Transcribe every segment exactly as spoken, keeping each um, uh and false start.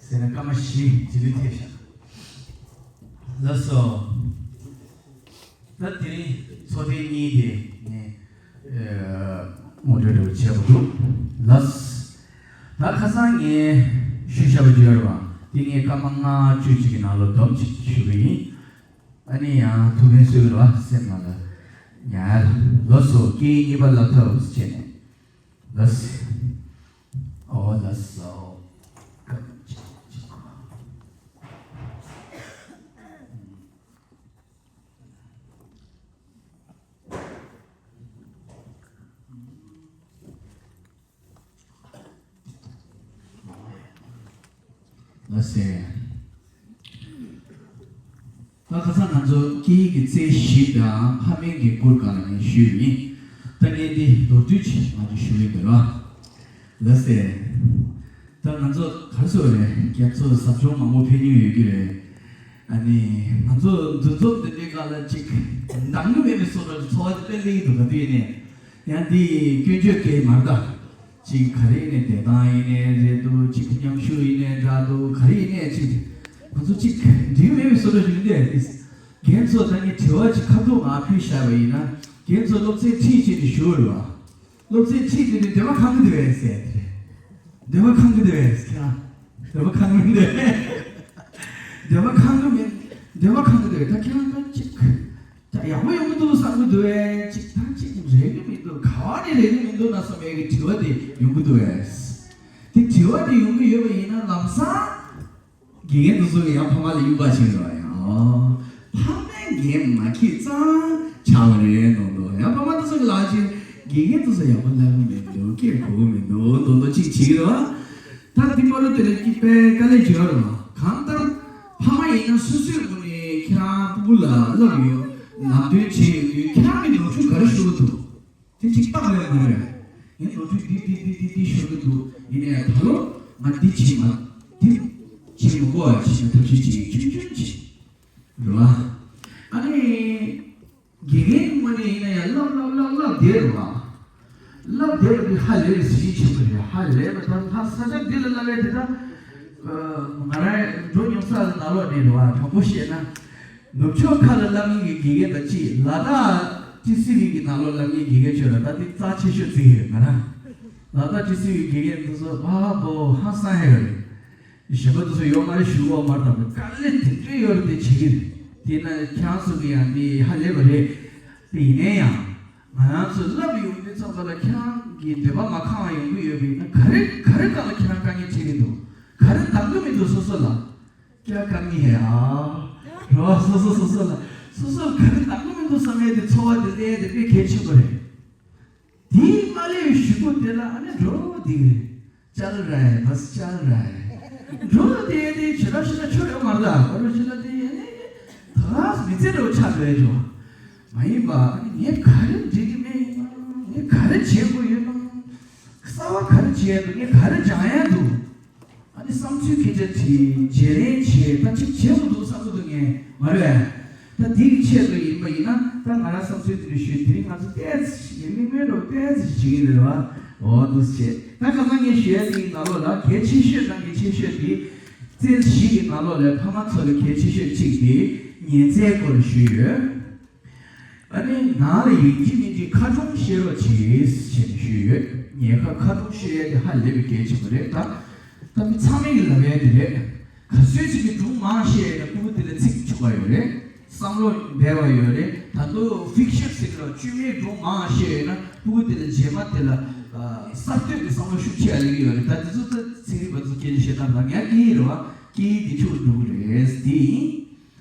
ཟེར་ན་སྐར་མ་བཞི་ལྗིད་ལུས་ཐེབས་ཤག་ལགས་སོ། ད་དེ་རིང་ཚོགས་ཐེངས་གཉིས་དེ་ངས་ངོ་སྤྲོད་འདྲ་བོ་བྱས་པ་འདུག་ལགས། ད་ཁ་སང་ངས་ཞུས་བཞག་པ་ཅིག་ཡོད་རེད་བ། དེ་ངས་སྐར་མ་ལྔ་བཅུ་ཅིག་གི་ནང་ལོགས་སྡོམ་ཅིག་ཞུ་གི་ཡིན། ཨ་ནི་ཡང་ཐུགས་ཕན་གསོས་རོགས། སེམས་ནང་ལ་ཉར། ལགས་སོ། སྐད་གཉིས་པ་ལབ་ཐུབ་བྱས་ནས། ལགས། ཨོ་ལགས་སོ། ལགས་སེ། ད་ཁ་སང་ང་ཚོ་སྐད་ཡིག་གི་རྩལ་བཞི་དང་ཕ་མེས་ཀྱི་སྐོར་སྒང་ལ་ངས་ཞུས་ཡིན། ད་ངས་འདི་མདོར་བསྡུས་ཅིག་ང་ཚོ་ཞུ་གི་འདུག་ལ། ལགས་སེ། ད་ང་ཚོ་ག་རེ་ཟེར་རེད། རྒྱ་མཚོ་ཟབ་སྦྱོང་མང་པོ་ཕེབས་མྱོང་ཡོད་ཀྱི་རེད། ཨ་ནི་ང་ཚོ་འདུ་འཛོམས་དེ་འདྲའི་སྒང་ལ་ཅིག་འདང་གི་མེད་པའི་བཟོ་འདྲ་ཚོར་བ་དེ་དཔེ་སླེབས་ཀྱི་འདུག་ག་དུས་ཡིན་ནའི། ཡང་འདི་སྐྱོན་བརྗོད་སྐད་མ་རེད་ད། ཅིག་ག་རེ་ཡིན་ནའི་བདེ་ཐང་ཡིན་ནའི་རེད་འདུག་ཅིག་མཉམ་ཞུགས་ཡིན་ནའི་འདྲ་འདུག་ག་རེ་ཡིན་ནའི་ཅིག་ང་ཚོ་ཅིག་འགྲིག་མེད་པའི་བཟོ་འདྲ་ཞིག་འདུག་རྒན་ཚོ་ད་ངས་དྲི་བ་ཅིག་ཁ་ཐུག་ང་ཕུལ་བཞག་པ་ཡིན་ན། རྒན་ཚོ་སློབ་ཚན་ཁྲིད་བྱས་ཏེ་བཞུགས་རེད་བ། སློབ་ཚན་ཁྲིད་དེ་ནས་འདོད་པ་ཁེངས་ཀྱི་འདུག་གས་ཟེར། འདོད་པ་ཁེངས་ཀྱི་འདུག་གས་ཁྱེད་རང་། འདོད་པ་ཁེངས་ཀྱི་མི་འདུག་འདོད་པ་ཁེངས་ཀྱི་མེད། འདོད་པ་ཁེངས་ཀྱི་འདུག་གས། ད་ཁྱེད་རང་ད་ཅིག་ད་ཡག་པོ་ཡོང་གི་འདུག་བསམ་གྱི་འདུག་གས། ཅིག་ད་ཅིག་རེག་གི་མི་འདུག་ག་བ་ནས་རེག་གི་མི་འདུག་ན་བསམ་ཡས་ཀྱི་དྲི་བ་དེ་ཡོང་གི་འདུག་གས། དེ་དྲི་བ་དེ་ཡོང་གི་ཡོད་པ་ཡིན་ན་ལམ་སང་། དགེ་རྒན་དེ་ཚོ་གིས་ཡང་ཕ་མ་ལ་དབྱུག་པ་བྱེད་རོགས་ཡང་། ཕ་མས་འགན་མ་འཁྱེར་ཙང་ཆགས་པ་རེད་མདོག་མདོག་ཡང་ཕ་མ་དེ་ཚོ་གི་ལག་ཕྱིས་དགེ་རྒན་དེ་ཚོ་ཡག་པོ་ལབ་གི་མི་འདུག་སྐད་གོ་གི་མི་འདུག་མདོག་མདོག་ཅིག་བྱེད་ཀྱི་རེད་བ། ད་འདི་མ་ལོ་དེ་ལ་སྐྱིད་པའི་དཀའ་ལས་བརྗོད་རེད་བ། གང་ལྟར་ཕ་མ་ཡིན་ན་སོ་སོའི་ངོས་ནས་ཁྱེད་རང་ཕྲུ་གུ་ལ་བསླབ་ཡོད། ལམ་སྟོན་བྱེད་ཡོད་དུས་ཁྱེད་རང་གི་ནོར་འཁྲུལ་ག་རེ་ཤོར་གི་འདུག་དེ་གཅིག་བརྟག་ལས་མ་རེད། ངས་ནོར་འཁྲུལ་འདི་འདི་འདི་འདི་འདི་ཤོར་གི་འདུག་ཡིན་ནའི་ད་ལོ་ང་འདི་བྱེད་མ། འདི་བྱེད་མི་དགོས་པ་བྱེད་ན་ཐབས་ཤེས་བྱེད་ཆུང་ཆུང་བྱེད། རེད་བ། ཨ་ནི། དགེ་རྒན་ངོས་ནས་ཡིན་ན་ཡང་བསླབ་བསླབ་བསླབ་བསླབ་བསྡད་རེད་བ། བསླབ་བསྡད་པ་འདི་ཧ་ལས་པའི་གཟི་བརྗིད་ཆེན་པོ་རེད། ཧ་ལས་པ་ད་ལྷ་ས་ཆ་འདི་ལ་བསླབ་པའི་དེ་ད། ང་རང་འགྲོ་མྱོང་ས་ལ་ནང་ལོགས་ནས་རེད་བ། དྲང་པོ་བཤད་ན། ནུབ་ཕྱོགས་ཁག་ལ་བསླབ་མཁན་གྱི་དགེ་རྒན་དང་གཅིག་ལ་དྭགས་ཊི་སི་ཝི་གི་ནང་ལོགས་བསླབ་མཁན་དགེ་རྒན་ཁྱོད་ལ་ད་དེ་རྩ་ཆེ་ཤོས་བརྩི་གི་ཡོད་ང་རང་། ལ་དྭགས་ཊི་སི་ཝི་དགེ་རྒན་དེ་ཚོ་བ་བོ་ཧང་སང་ཡོད་རེད། གཞན་པ་དེ་ཚོ་ཡོད་མ་རེད་ཞུ་གོ་མ་རེད་དམ་པའི་དཀའ་ལས་དེ་འདྲས་ཡོད་རེད་དེ་བྱེད་ཀྱི་རེད། དེས་ན་ཁྱེད་རང་ཚོ་གི་ཡང་དེ་ཧ་ལས་པ་རེད། དེ་ཡིན་ན་ཡང་། ང་རང་ཚོ་བསླབ་ཡོང་དུས་ཙམ་པ་ལ་ཁྱེད་རང་གི་འདོད་པ་མ་ཁེངས་པ་ཡོང་གི་ཡོད་པ་ཡིན་ན་ག་རེ་ག་རེ་སྒང་ལ་ཁྱེད་རང་དཀའ་ངལ་འཕྲད་ཀྱི་འདུག་ག་རེ་འདང་གི་མི་འདུག་སོ་སོ་ལ། क्या कमी है हाँ། རོ་སོ་སོ་སོ་སོ་ལ། སོ་སོ་ག་རེ་འདང་གི་མི་འདུག་བསམ་ཡས་དེ་ཚོར་བ་དེ་སླེབས་དེ་དཔེ་གལ་ཆེན་པོ་རེད། དེ་མ་སླེབས་པའི་གཞུག་གུ་དེ་ལ་ཨ་ནི་འགྲོ་བ་དེ་རེད། चल रहा है बस चल रहा है། འགྲོ་བ་དེ་དེ་ཇི་ལྟར་ཞིག་ན་ཆོ་ཡོད་མ་རེད་ད། ཨ་རོ་ཞིག་ན་དེ་ཨ་ནི་ད་མི་ཚེ་འགྲོ་ཆགས་འགྲོ་ཡ་འགྲོ། མ་ཡིན་པ་ཨ་ནི་ངས་ག་རེ་འགྲིག་གི་མེད་ཡིན་ན། ངས་ག་རེ་བྱེད་དགོས་ཡོད་ན། གསར་བ་ག་རེ་བྱེད་ཡ་འདུག་ངས་ག་རེ་སྦྱང་ཡ་འདུག་ཨ་ནི་བསམ་ཚུལ་སྐད་ཆ་དྲིས་བརྗེ་ལེན་བྱས་ད་ཅིག་བྱེད་དགོས་འདུག་བསམ་གི་འདུག་ངས་མ་རེད། ད་དེ་གི་ཆེད་དུ་ཡིན་པ་ཡིན་ན་ད་ང་རང་བསམ་ཚུལ་དེ་འདྲ་ཞུས་དེ་རིང་ང་ཚོ་ཏོག་ཙམ་ཞིག་མིག་སྨན་འདྲ་བོ་ཏོག་ཙམ་ཞིག་བྱེད་ཀྱི་རེད་བ། འོ་འདུག་སེ་བྱས་ད་ཁ་སང་ངས་ཞུ་ཡ་དེ་ཡི་ནང་ལོགས་ལ་གལ་ཆེ་ཤོས་དང་གལ་ཆེ་ཤོས་དེ་རྩལ་བཞི་གི་ནང་ལོགས་ལ་ཕ་མ་ཚོ་ལ་གལ་ཆེ་ཤོས་གཅིག་དེ་ཉལ་རྩལ་སྐོར་ཞུས་ཡོད། ཨ་ནི་ནང་ལ་ཡིན་གཅིག་མིན་གཅིག་ཁ་སྒྲུང་བཤད་རོགས་བྱེད་ཟེར་ནས་ཞུས་ཡོད། ཉལ་ཁ་ཁ་སྒྲུང་བཤད་ཡ་དེ་ཧ་ལས་པའི་གལ་ཆེན་པོ་རེད་ད། ད་མི་ཚང་མས་ཀྱི་ལབ་ཡ་དེ་རེད། ག་ཚོད་ཅིག་གི་སྒྲུང་མང་བཤད་ཡོད་ན་ཕྲུ་གུ་དེ་ལ་ཚིག་ཆུག་པ་ཡོད་རེད། བསམ་བློ་འབར་བ་ཡོད་རེད། ད་དུང་ཕིག་ཤན་ཟེར་གི་རེད་བ། བཅོས་མའི་སྒྲུང་མང་བཤད་ཡོད་ན་ཕྲུ་གུ་དེ་ལ་རྗེས་མ་དེ་ལ་གསར་གཏོད་ཀྱི་བསམ་བློ་ཤུགས་ཆེ་བ་སླེབས་ཀྱི་ཡོད་རེད། ད་དེ་ཚོ་ད་ཚན་རིག་པ་ཚོ་སྐད་ཆ་བཤད་སྟངས་དང་ངས་སྐད་ཡིག་རེད་བ། སྐད་ཡིག་དེ་ཆུ་འགྲོ་གི་རེད། དེ་ཡིན།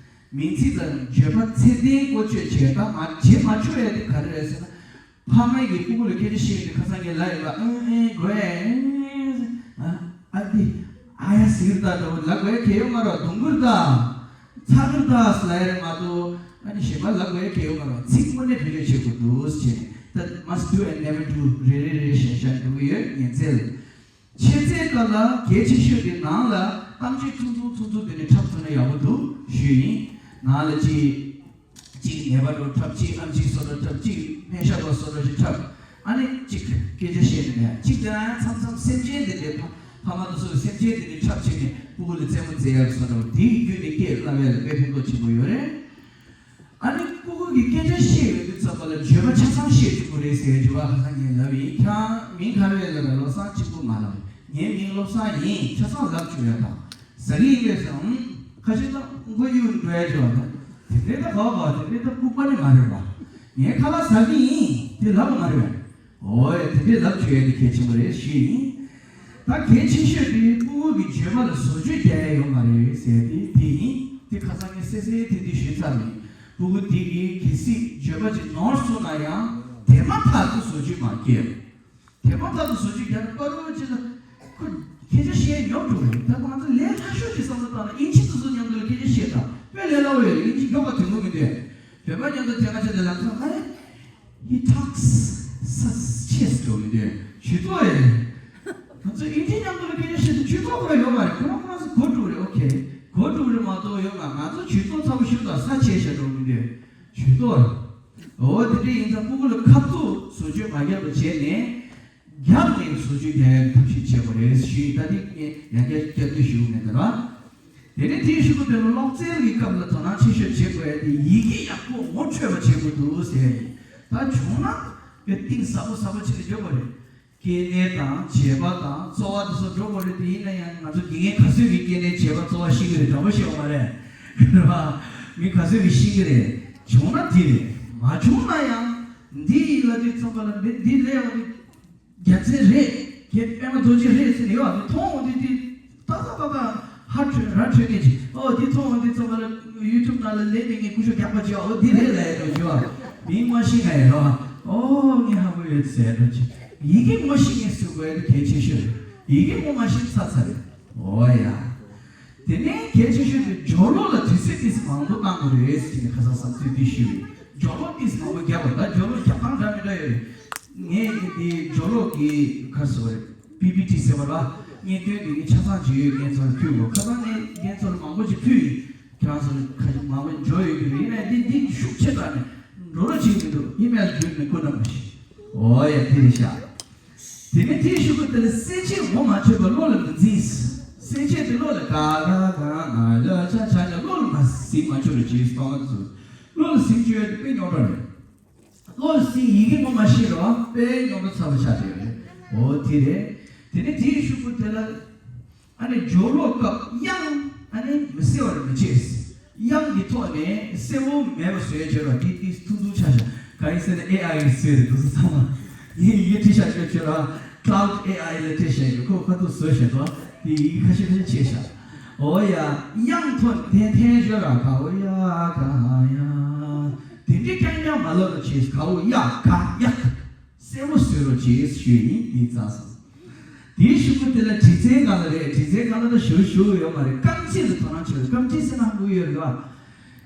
མིང་ཚིག་དང་བརྗོད་པ་ཚད་ལྡན་བཀོལ་སྤྱོད་བྱས་ད་མ་བྱེད་མ་ཆོག་ཡ་དེ་ག་རེ་རེད་ཟེར་ན། ཕ་མ་གིས་ཕྲུ་གུ་ལ་སྐད་ཆ་བཤད་ཡོང་དུས་ཁ་སང་ངས་ལབ་ཡོད་པ། ཨང་ཨེ་གོ་ཨེ། ཨ་ཨ་དེ་ཨ་ཡ་ཟིག་རེད་ད་འདྲ་བོ་ལབ་དགོས་ཡ་གལ་ཡོད་མ་རེད། རྡུང་གི་རེད་ད། ཚ་གི་རེད་ད་ལབ་ཡ་རེད་མ་གཏོགས་ཨ་ནི་གཞན་པ་ལབ་དགོས་ཡ་གལ་ཡོད་མ་རེད། ཚིག་དངོས་གནས་བེད་སྤྱོད་བྱེད་དགོས་འདུག་ཟེར་ནས་ད་must do and never do རེ་རེ་རེ་བཤད་བཤད་འགྲོ་གི་ཡོད། ཉན་ཚད་ལ། ཆེ་ཚད་སྐབས་ལ་གལ་ཆེ་ཤོས་དེ་ནང་ལ་གཏམ་བརྗོད་ཐུང་ཐུང་ཐུང་ཐུང་དེ་འདྲ་འཁྲབ་ཐུབ་ན་ཡག་པོ་འདུག་ཞུས་ཡིན། ནང་ལ་ཅིག་ཅིག་ཉེས་པ་འདྲ་འཁྲབ། ཅིག་ཨམ་ཆི་བཟོ་འདྲ་འཁྲབ། ཅིག་སྨན་ཤ་པ་བཟོ་འདྲ་ཞིག་འཁྲབ། ཨ་ནི་ཅིག་སྐད་ཆ་བཤད་ནས་ཅིག་དེ་ཡང་མཚམས་མཚམས་སེམས་ཅན་དེ་འདྲའི་ཕ་ཕ་མ་དེ་ཚོ་གི་སེམས་ཅན་དེ་འདྲའི་འཁྲབ་བྱས་ནས་ཕྲུ་ ཕྲུ་གུ་ལ་རྩེད་མོ་རྩེ་ཡག་བཟོ་འདྲ་བོ་དེ་ཡི་བརྒྱུད་ནས་སྐད་བསླབ་ཡག་ལ་དཔེ་ཕན་ཐོགས་ཆེན་པོ་ཡོད་རེད། ཨ་ནི་ཕྲུ་གུ་གི་སྐད་ཆ་བཤད་ཡོང་དུས་ཙམ་པ་ལ་བརྗོད་པ་ཆ་ཚང་བཤད་ཐུབ་ཀྱི་རེད་ཟེར་བའི་བརྗོད་པ་ཁ་སང་ངས་ལབ་ཡིན། ཁྱེད་རང་མིང་ག་རེ་རེད་ལབ་ན། བློ་བཟང་གཅིག་པུ་མ་ལབ། ངའི་མིང་བློ་བཟང་ཡིན། ཆ་ཚང་ལབ་བཅུག་ཡ་དང་། ཟ་གི་ཡིན་པས་སམ། ཁ་ཤས་ད་མགོ་གཡུག་འགྲོ་ཡ་བྱས་པ་དང་། དེ་འདྲའི་ད་ག་བ་ག་བ་དེ་འདྲའི་ད་ལྐུགས་པ་ནི་མ་རེད་པ། ངས་ཁ་ལག་ཟ་གི་ཡིན་དེ་ལབ་པ་མ་རེད་པ། འོ་ཡ། དེ་འདྲའི་ལབ་བཅུག་ཡ་དེ་གལ་ཆེན་པོ་རེད་ཞུས་ཡིན། ད་གལ་ཆེ་ཤོས་དེ་ཕྲུ་གུ་གི་བརྗོད་པ་ལ་བཟོ་བཅོས་རྒྱག་ཡ་ཡོད་མ་རེད་ཟེར་ཡ་དེ་དེ་ཡིན། དེ་ཁ་སང་ངས་གསལ་གསལ་ཐིང་ཐིང་ཞུས་ཚར་ཡིན། ཕྲུ་གུ་དེ་གིས་གལ་སྲིད་བརྗོད་པ་ཅིག་ནོར་སོང་ན་ཡང་དེ་མ་ཐག་ཏུ་བཟོ་བཅོས་མ་བྱེད། དེ་མ་ཐག་ཏུ་བཟོ་བཅོས་རྒྱག་ན་པ་རོ་ཅིག་ལ་ཁོ་སྐད་ཆ་བཤད་ཉོབ་འགྲོ་རེད། ད་ང་ཚོ་ལས་སླ་ཤོས་ཅིག་བསམ་བློ་བཏང་ན་དབྱིན་ཇི་དེ་ཚོ་མཉམ་དུ་ལ་སྐད་ཆ་བཤད་དང་། དཔེ་ལས་སླ་བོ་ཡོད་རེད། དབྱིན་ཇི་མགྱོགས་པ་དོན་གོ་མི་འདུག་བོད་པ་མཉམ་དུ་དེ་ག་ཆ་དེ་ལམ་སང་ཨེ། He talks such chess འགྲོ་མི་འདུག་ཇུས་གཏོགས་ཡོད་རེད། ང་ཚོ་དབྱིན་ཇི་མཉམ་དུ་ལ་སྐད་ཆ་བཤད་དུས་ཇུས་གཏོགས་ཁོ་རང་ཡོད་མ་རེད། ཁོ་རང་ཁོ་རང་ཚོ་གོ་འགྲོ་རེད། ཨོ་ཁེ། གོ་འགྲོ་རེད་མ་གཏོགས་ཡོད་མ། ང་ཚོ་ཇུས་གཏོགས་ཚ་པོ་ཞིག་དང་ས་ཆད་བཞག་འགྲོ་མི་འདུག་ཇུས་གཏོགས། འོ་དེ་འདྲ་ཡིན་ཙང་ཕྲུ་གུ་ལ་ཁ་ཐུག་བཟོ་བཅོས་མ་རྒྱབ་པ་བྱས་ནས། རྒྱབ་ནས་བཟོ་བཅོས་རྒྱག་ཡག་ཐབས་ཤེས་བྱེད་དགོས་རེད་ཞུས། ད་དེ་ངས་ཡང་བསྐྱར་བསྐྱར་ཟློས་ཞུ་གི་མེད་ད་ར། དེ་ནས་དེའི་གཞུག་གུ་དེ་ལ་སློབ་ཚན་གྱི་སྐབས་ལ་དོ་སྣང་ཆེ་ཤོས་བྱེད་དགོས་ཡ་དེ་ཡི་གེ་ཡག་པོ་ངོ་འཕྲོད་པ་བྱེད་དགོས་འདུག་ཟེར་ཡ་ཡིན། ད་བྱུང་ན་དེ་གཏིང་ཟབ་པོ་ཟབ་པོ་ཅིག་ལ་འགྲོ་དགོས་རེད། སྐྱེ་གནས་དང་བྱེད་པ་དང་རྩོལ་བ་དེ་ཚོ་འགྲོ་དགོས་རེད། དེ་ཡིན་ན་ཡང་ང་ཚོ་དགེ་རྒན་ག་ཚོད་ཀྱིས་སྐྱེ་གནས་བྱེད་པ་རྩོལ་བ་ཤེས་ཀྱི་རེད། དྲང་པོ་བཤད་པ་མ་རེད། རེད་བ། མི་ག་ཚོད་ཀྱིས་ཤེས་ཀྱི་རེད། བྱུང་ན་དེ་རེད། མ་བྱུང་ན་ཡང་འདི་ཡིན་ལབ་དུས་ཙམ་པ་ལ་འདི་འདི་ལས་བ་རེད། རྒྱལ་མཚན་རེད། རྒྱལ་པད་མ་རྡོ་རྗེ་རེད་ཟེར་ནས་ཡོད་པ་དེ་མཐོང་འོང་དུས་དེ་ཏག་ཏག་ཏག་ཏག་ཧ་འཕྲོད་ར་འཕྲོད་མཁན་ཅིག་ཨོ་དེ་མཐོང་འོང་དུས་ཙམ་པ་ལ་ཡུ་ཊུབ་ནང་ལ་ལེན་ནས་ངས་སྐུ་ཞབས་རྒྱག་པ་ཅིག་ཨོ་དེ་རེད་ལབ་ཡ་འགྲོ་རྒྱུ་བ། མིང་མ་ཤེས་ང་ཡ་རོ། ཨོ་ངས་ཧ་གོ་ཡོད་ཟེར་འགྲོ་ཅིག་ཡི་གེ་ངོ་ཤེས་ངེས་སུ་དགོས་ཡ་དེ་གལ་ཆེ་ཤོས་རེད། ཡི་གེ་ངོ་མ་ཤེས་ཚར་ཚར་རེད། ཨོ་ཡ། དེ་ནས་གལ་ཆེ་ཤོས་དེ་སྦྱོར་ཀློག་ལ་དུས་ཚོད་ཏིས་མང་པོ་བཏང་དགོས་རེད་ཟེར་ནས་ཁ་སང་བསམ་ཚུལ་འདི་ཞུས་ཡོད། སྦྱོར་ཀློག་ཏིས་མང་པོ་རྒྱབ་པ་ད་སྦྱོར་ཀློག་རྒྱབ་སྟངས་འདྲ་མི་འདྲ་ཡོད་རེད། ངས་འདི་སྦྱོར་ཀློག་གི་ཁ་སོ་རེད། པི་པི་ཊི་ཟེར་བ་ལ་བརྙན་སྟོན་འདི་ངས་ཆ་ཚང་བརྗོད་ཡོད། རྒན་ཚོ་ལ་ཕུལ་དགོས། ཁ་སང་ངས་རྒན་ཚོ་ལ་མང་པོ་ཅིག་ཕུལ་ཡིན། ཁྱེད་རང་ཚོ་ལ་ཁ་ཤས་མང་པོ་འབྱོར་ཡོད་ཀྱི་རེད། ཡིན་ནའི་འདི་འདི་ཤུགས་ཆེ་དྲགས་ནས་འགྲོ་རོགས་བྱེད་ཀྱི་འདུག་ཨི་མེལ་བརྒྱུད་ནས་བསྐུར་ན་མ་ཤེས། ཨོ་ཡ་དེ་རེད་ཤག་དེ་ནས་དེའི་གཞུག་གུ་དེ་ལ་གསལ་བྱེད་ངོ་མ་ཆོད་པ་བློ་ལ་མི་འཛིན། གསལ་བྱེད་དེ་བློ་ལ་ག་ག་ག་ང་ལ་ཆ་ཆ་ཆ་བློ་ལ་མ་ཟིན་མ་ཆོད་རེད་ཅེས་སྟོང་ཚུལ། བློ་ལ་ཟིན་བཅུག་ཡ་དེ་དཔེ་རྙོག་དྲ་རེད། བློ་ལ་ཟིན་ཡི་གེ་ངོ་མ་ཤེས་རོགས་དཔེ་རྙོག་དྲ་ཚ་པོ་ཆགས་བསྡད་ཡོད་རེད། ཨོ་དེ་རེད། དེ་ནས་དེའི་གཞུག་གུ་དེ་ལ། ཨ་ནི་སྦྱོར་ཀློག་སྐབས་དབྱངས་ཨ་ནི་མི་གསལ་བར་མི་བྱེད། དབྱངས་ཀྱི་ཐོག་ནས་གསལ་བོ་མེད་པ་བཟོས་བྱས་པ་དེ་དེ་ཐུང་ཐུང་ཆགས་ཤག་གང་ཡིན་ཟེར་ན་ཨེ་ཨའི་གིས་བཟོས་རེད། དེ་ཚོ་ཚང་མ་ཡིན་ཡིན་བྲིས་བཞག་ཡོད་ཆོས་ལ་ཀླའུ་ཌི་ཨེ་ཨའི་ལ་སྤྲད་བཞག་ཡོད། ཁོ་ཁ་ཐུག་བཟོས་བཞག་འདུག་དེ་ཡིན་ཁ་ཤས་ཁ་ཤས་ཆེ་ཤག་ཨོ་ཡ། དབྱངས་ཐོག་ནས་འཐེན་འཐེན་བྱས་ར་ག་འོ་ཡ་ག་ཡ། དེ་འདྲའི་རྐྱང་རྐྱང་མ་ལབ་རོགས་བྱེད། ག་འོ་ཡ་ག་ཡ། གསལ་པོ་བཟོས་རོགས་བྱེད་ཞུས་ཡིན། འདི་རྩ་སོང་། དེའི་གཞུག་གུ་དེ་ལ་འབྲི་རྩལ་སྒང་ལ་རེད། འབྲི་རྩལ་སྒང་ལ་ད་ཞུ་ཞུ་ཡོད་མ་རེད། རྐང་རྩེད་ལ་དོ་སྣང་བྱེད་རོགས། རྐང་རྩེད་ཟེར་ན་ཧ་གོ་ཡོད་རེད་བ།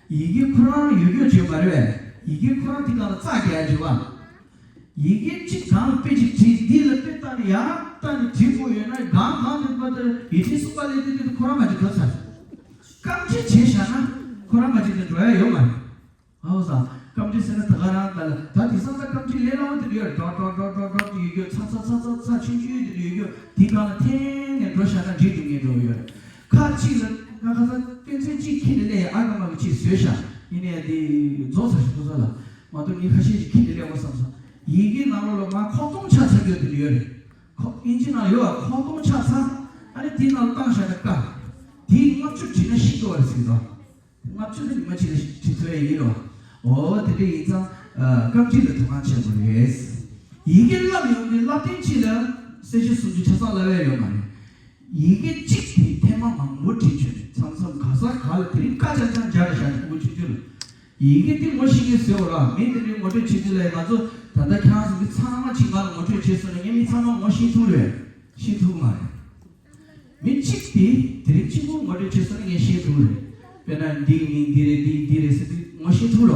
ཡི་གེ་ཁོ་རང་ཡོད་རྒྱུ་བྱེད་མ་རེད་བས། ཡི་གེ་ཁོ་རང་དེ་སྒང་ལ་རྩ་རྒྱག་རྒྱུ་བ། ཡི་གེ་གཅིག་སྒང་ལ་དཔེ་གཅིག་བྲིས། འདི་ལ་དཔེ་བལྟས་ནས་ཡར་བལྟས་ནས་བྲིས་དགོས་ཡོད་ན་སྒང་སྒང་དེ་བར་དུ་ཡིག་ཕྲེང་གསུམ་པ་ལས་དེ་དེ་ཁོ་རང་མ་གཅིག་འགྲོ་ཚར། རྐང་རྩེད་བྱས་བཞག་ན་ཁོ་རང་མ་གཅིག་དེ་འགྲོ་ཡ་ཡོད་མ་རེད། ཨའོ་ཟ། རྐང་རྩེད་ཟེར་ན་ད་ག་རང་ད་ལ་ད་དེང་སང་ད་རྐང་རྩེད་ལས་སླ་བོ་དེ་འདྲ་ཡོད་རེད། ཌོཊ་ཌོཊ་ཌོཊ་ཌོཊ་ཌོཊ་དེ་ཡོད་རྒྱུ། ཚ་ཚ་ཚ་ཚ་ཚ་ཆུང་ཆུང་དེ་འདྲ་ཡོད་རྒྱུ། དེ་སྒང་ལ་འཐེན་ནས་འགྲོ་བཞག་ན་འགྲིག་འགྲོ་ངེས་འགྲོ་ཡོད་རེད། ཁ་ཅིག་ལ་ང་ཁ་སང་དཔེ་མཚོན་གཅིག་ཁྱེར་ནས་སླེབས། ཨ་ཀ་མ་གི་ཅིག་བཟོས་ཤག་ཡིན་ནའི་དེ་རྫོགས་ཚར་ཤག་ཁོ་ཚོ་ལ་མ་གཏོགས་ངས་ཁ་ཤས་ཅིག་ཁྱེར་ནས་སླེབས་དགོས་བསམ་སོང་། ཡི་གེ་ནང་ལོགས་ལ་མར་ཁོག་སྟོང་ཆགས་ཚར་རྒྱུ་དེ་འདྲ་ཡོད་རེད། ཁོ་ཨིན་ཇི་ནང་ཡོད་པ་ཁོག་སྟོང་ཆགས་ཚར། ཨ་ནི་དེའི་ནང་ལ་བཏང་བཞག་ན་དཀའ། དེའི་ལྔ་བཅུ་བྲིས་ན་ཤི་འགྲོ་བ་རེད་ཟེར་གི་འདུག་ལྔ་བཅུ་དེ་ཉི་མ་གཅིག་ལ་བྲིས་ཐུབ་ཡ་ཡིན་རོ། འོ་དེ་འདྲ་ཡིན་ཙང་། ཨ། རྐང་རྩེད་ལ་དོ་སྣང་བྱེད་དགོས་རེད། ཡི་གེ་བསླབ་ཡོང་དུས་བསླབ་ཐེངས་གཅིག་ལ་གསལ་བྱེད་སུམ་ཅུ་ཆ་ཚང་བསླབ་ཡ་ཡོད་མ་རེད། ཡི་གེ་གཅིག་དེ་ཐེངས་མ་མང་པོ་བྲིས་བྱས་ནས་མཚམས་མཚམས་ག་ས་ག་ལ་དེ་རིང་ཀ་ཅང་ཅང་སྦྱར་བཞག་ནས་ཁོ་ཆུང་ཆུང་ལ། ཡི་གེ་འདི་ངོ་ཤེས་མཁན་བཟོས་པ་ལ་མི་དེ་འདྲའི་ངོ་སྤྲོད་བྱེད་དུས་ལ་ང་ཚོ་ད་ལྟ་ཁྱེད་རང་ཚོ་འདི་ཚང་མ་གཅིག་ང་ལ་ངོ་སྤྲོད་བྱེད་སོང་ན་ངས་མི་ཚང་མ་ངོ་ཤེས་ཐུབ་རེད། ཤེས་ཐུབ་མ་རེད། མི་གཅིག་དེ་དེ་རིང་གཅིག་པུ་ངོ་སྤྲོད་བྱེད་སོང་ན་ངས་ཤེས་ཐུབ་རེད། དཔེར་ན་འདི་མིང་འདི་རེད། འདི་འདི་རེད་ཟེར་དུས་ངོ་ཤེས་ཐུབ་རེད་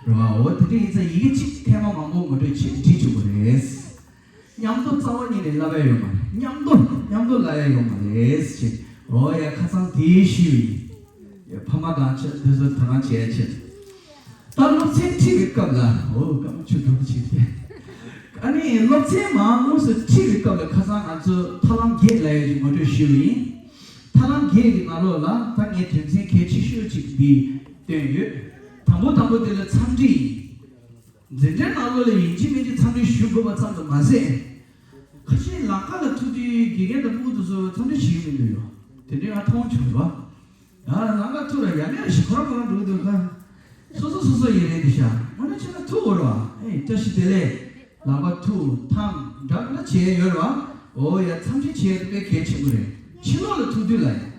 བ། རེད་བ། འོ་དེ་འདྲ་ཡིན་ཙང་ཡི་གེ་གཅིག་ཐེངས་མ་མང་པོ་ངོ་སྤྲོད་བྱེད་འབྲི་བཅུག་དགོས་རེད། མཉམ་དུ་རྩ་བ་ཉིད་ནས་བསླབ་ཡ་ཡོད་མ་རེད། མཉམ་དུ་མཉམ་དུ་བསླབ་ཡ་ཡོད་མ་རེད་ཅེས། འོ་ཡ་ཁ་སང་དེའི་ཤུལ་ཡིན། ཡ་ཕ་མ་དང་ཆ་དེ་ཚོ་དོ་སྣང་བྱེད་ཡ་ཆེད། ད་སློབ་ཚན་ཁྲིད་པའི་སྐབས་ལ་འོ་སྐར་མ་ཆུ་འགྲོ་གི་ཆེད་དེ། ཨ་ནི་སློབ་ཚན་མང་མོས་སུ་ཁྲིད་པའི་སྐབས་ལ་ཁ་སང་ང་ཚོ་ཐབས་ལམ་བརྒྱད་ལབ་ཡ་ཞིག་ངོ་སྤྲོད་ཞུས་པ་ཡིན། ཐབས་ལམ་བརྒྱད་ཀྱི་ནང་ལོགས་ལ་ད་ངས་དོན་ཚན་གལ་ཆེ་ཤོས་གཅིག་འདི་བཏོན་ཡོད། དང་པོ་དང་པོ་དེ་ལ་འཚམས་འདྲི་ཡིན། འཛིན་གྲྭའི་ནང་ལོགས་ལ་ཡིན་གཅིག་མིན་གཅིག་འཚམས་འདྲི་ཞུ་དགོས་པ་ཙམ་དུ་མ་ཟད། ཁ་ཤས་ལམ་ཁ་ལ་ཐུག་དུས་དགེ་རྒན་དང་སྤུ་གུ་དེ་ཚོ་འཚམས་འདྲི་བྱེད་ཀྱི་མི་འདུག་ཡོ། དེ་འདྲའི་ང་མཐོང་བྱུང་ར། ཡ་ལམ་ཁ་ཐུག་ར་ཡ་མེད་ཞིག་ཁོ་རང་ཁོ་རང་འགྲོ་གི་འདུག་ཁ། སོ་སོ་སོ་སོ་ཡིན་རེད་འདི་ཤ་མ་ན་ཆེ་ན་ཐུག་འོ་ར། ཨེ་བཀྲ་ཤིས་བདེ་ལེགས། ལག་པ་ཐུག་ཐང་འདྲ་མི་འདྲ་བྱས་ཡོད་ར། འོ་ཡ་འཚམས་འདྲི་བྱས་དེ་དཔེ་གལ་ཆེན་པོ་རེད། ཕྱི་ལོགས་ལ་ཐུག་དུས་ལ་ཡ། རེད་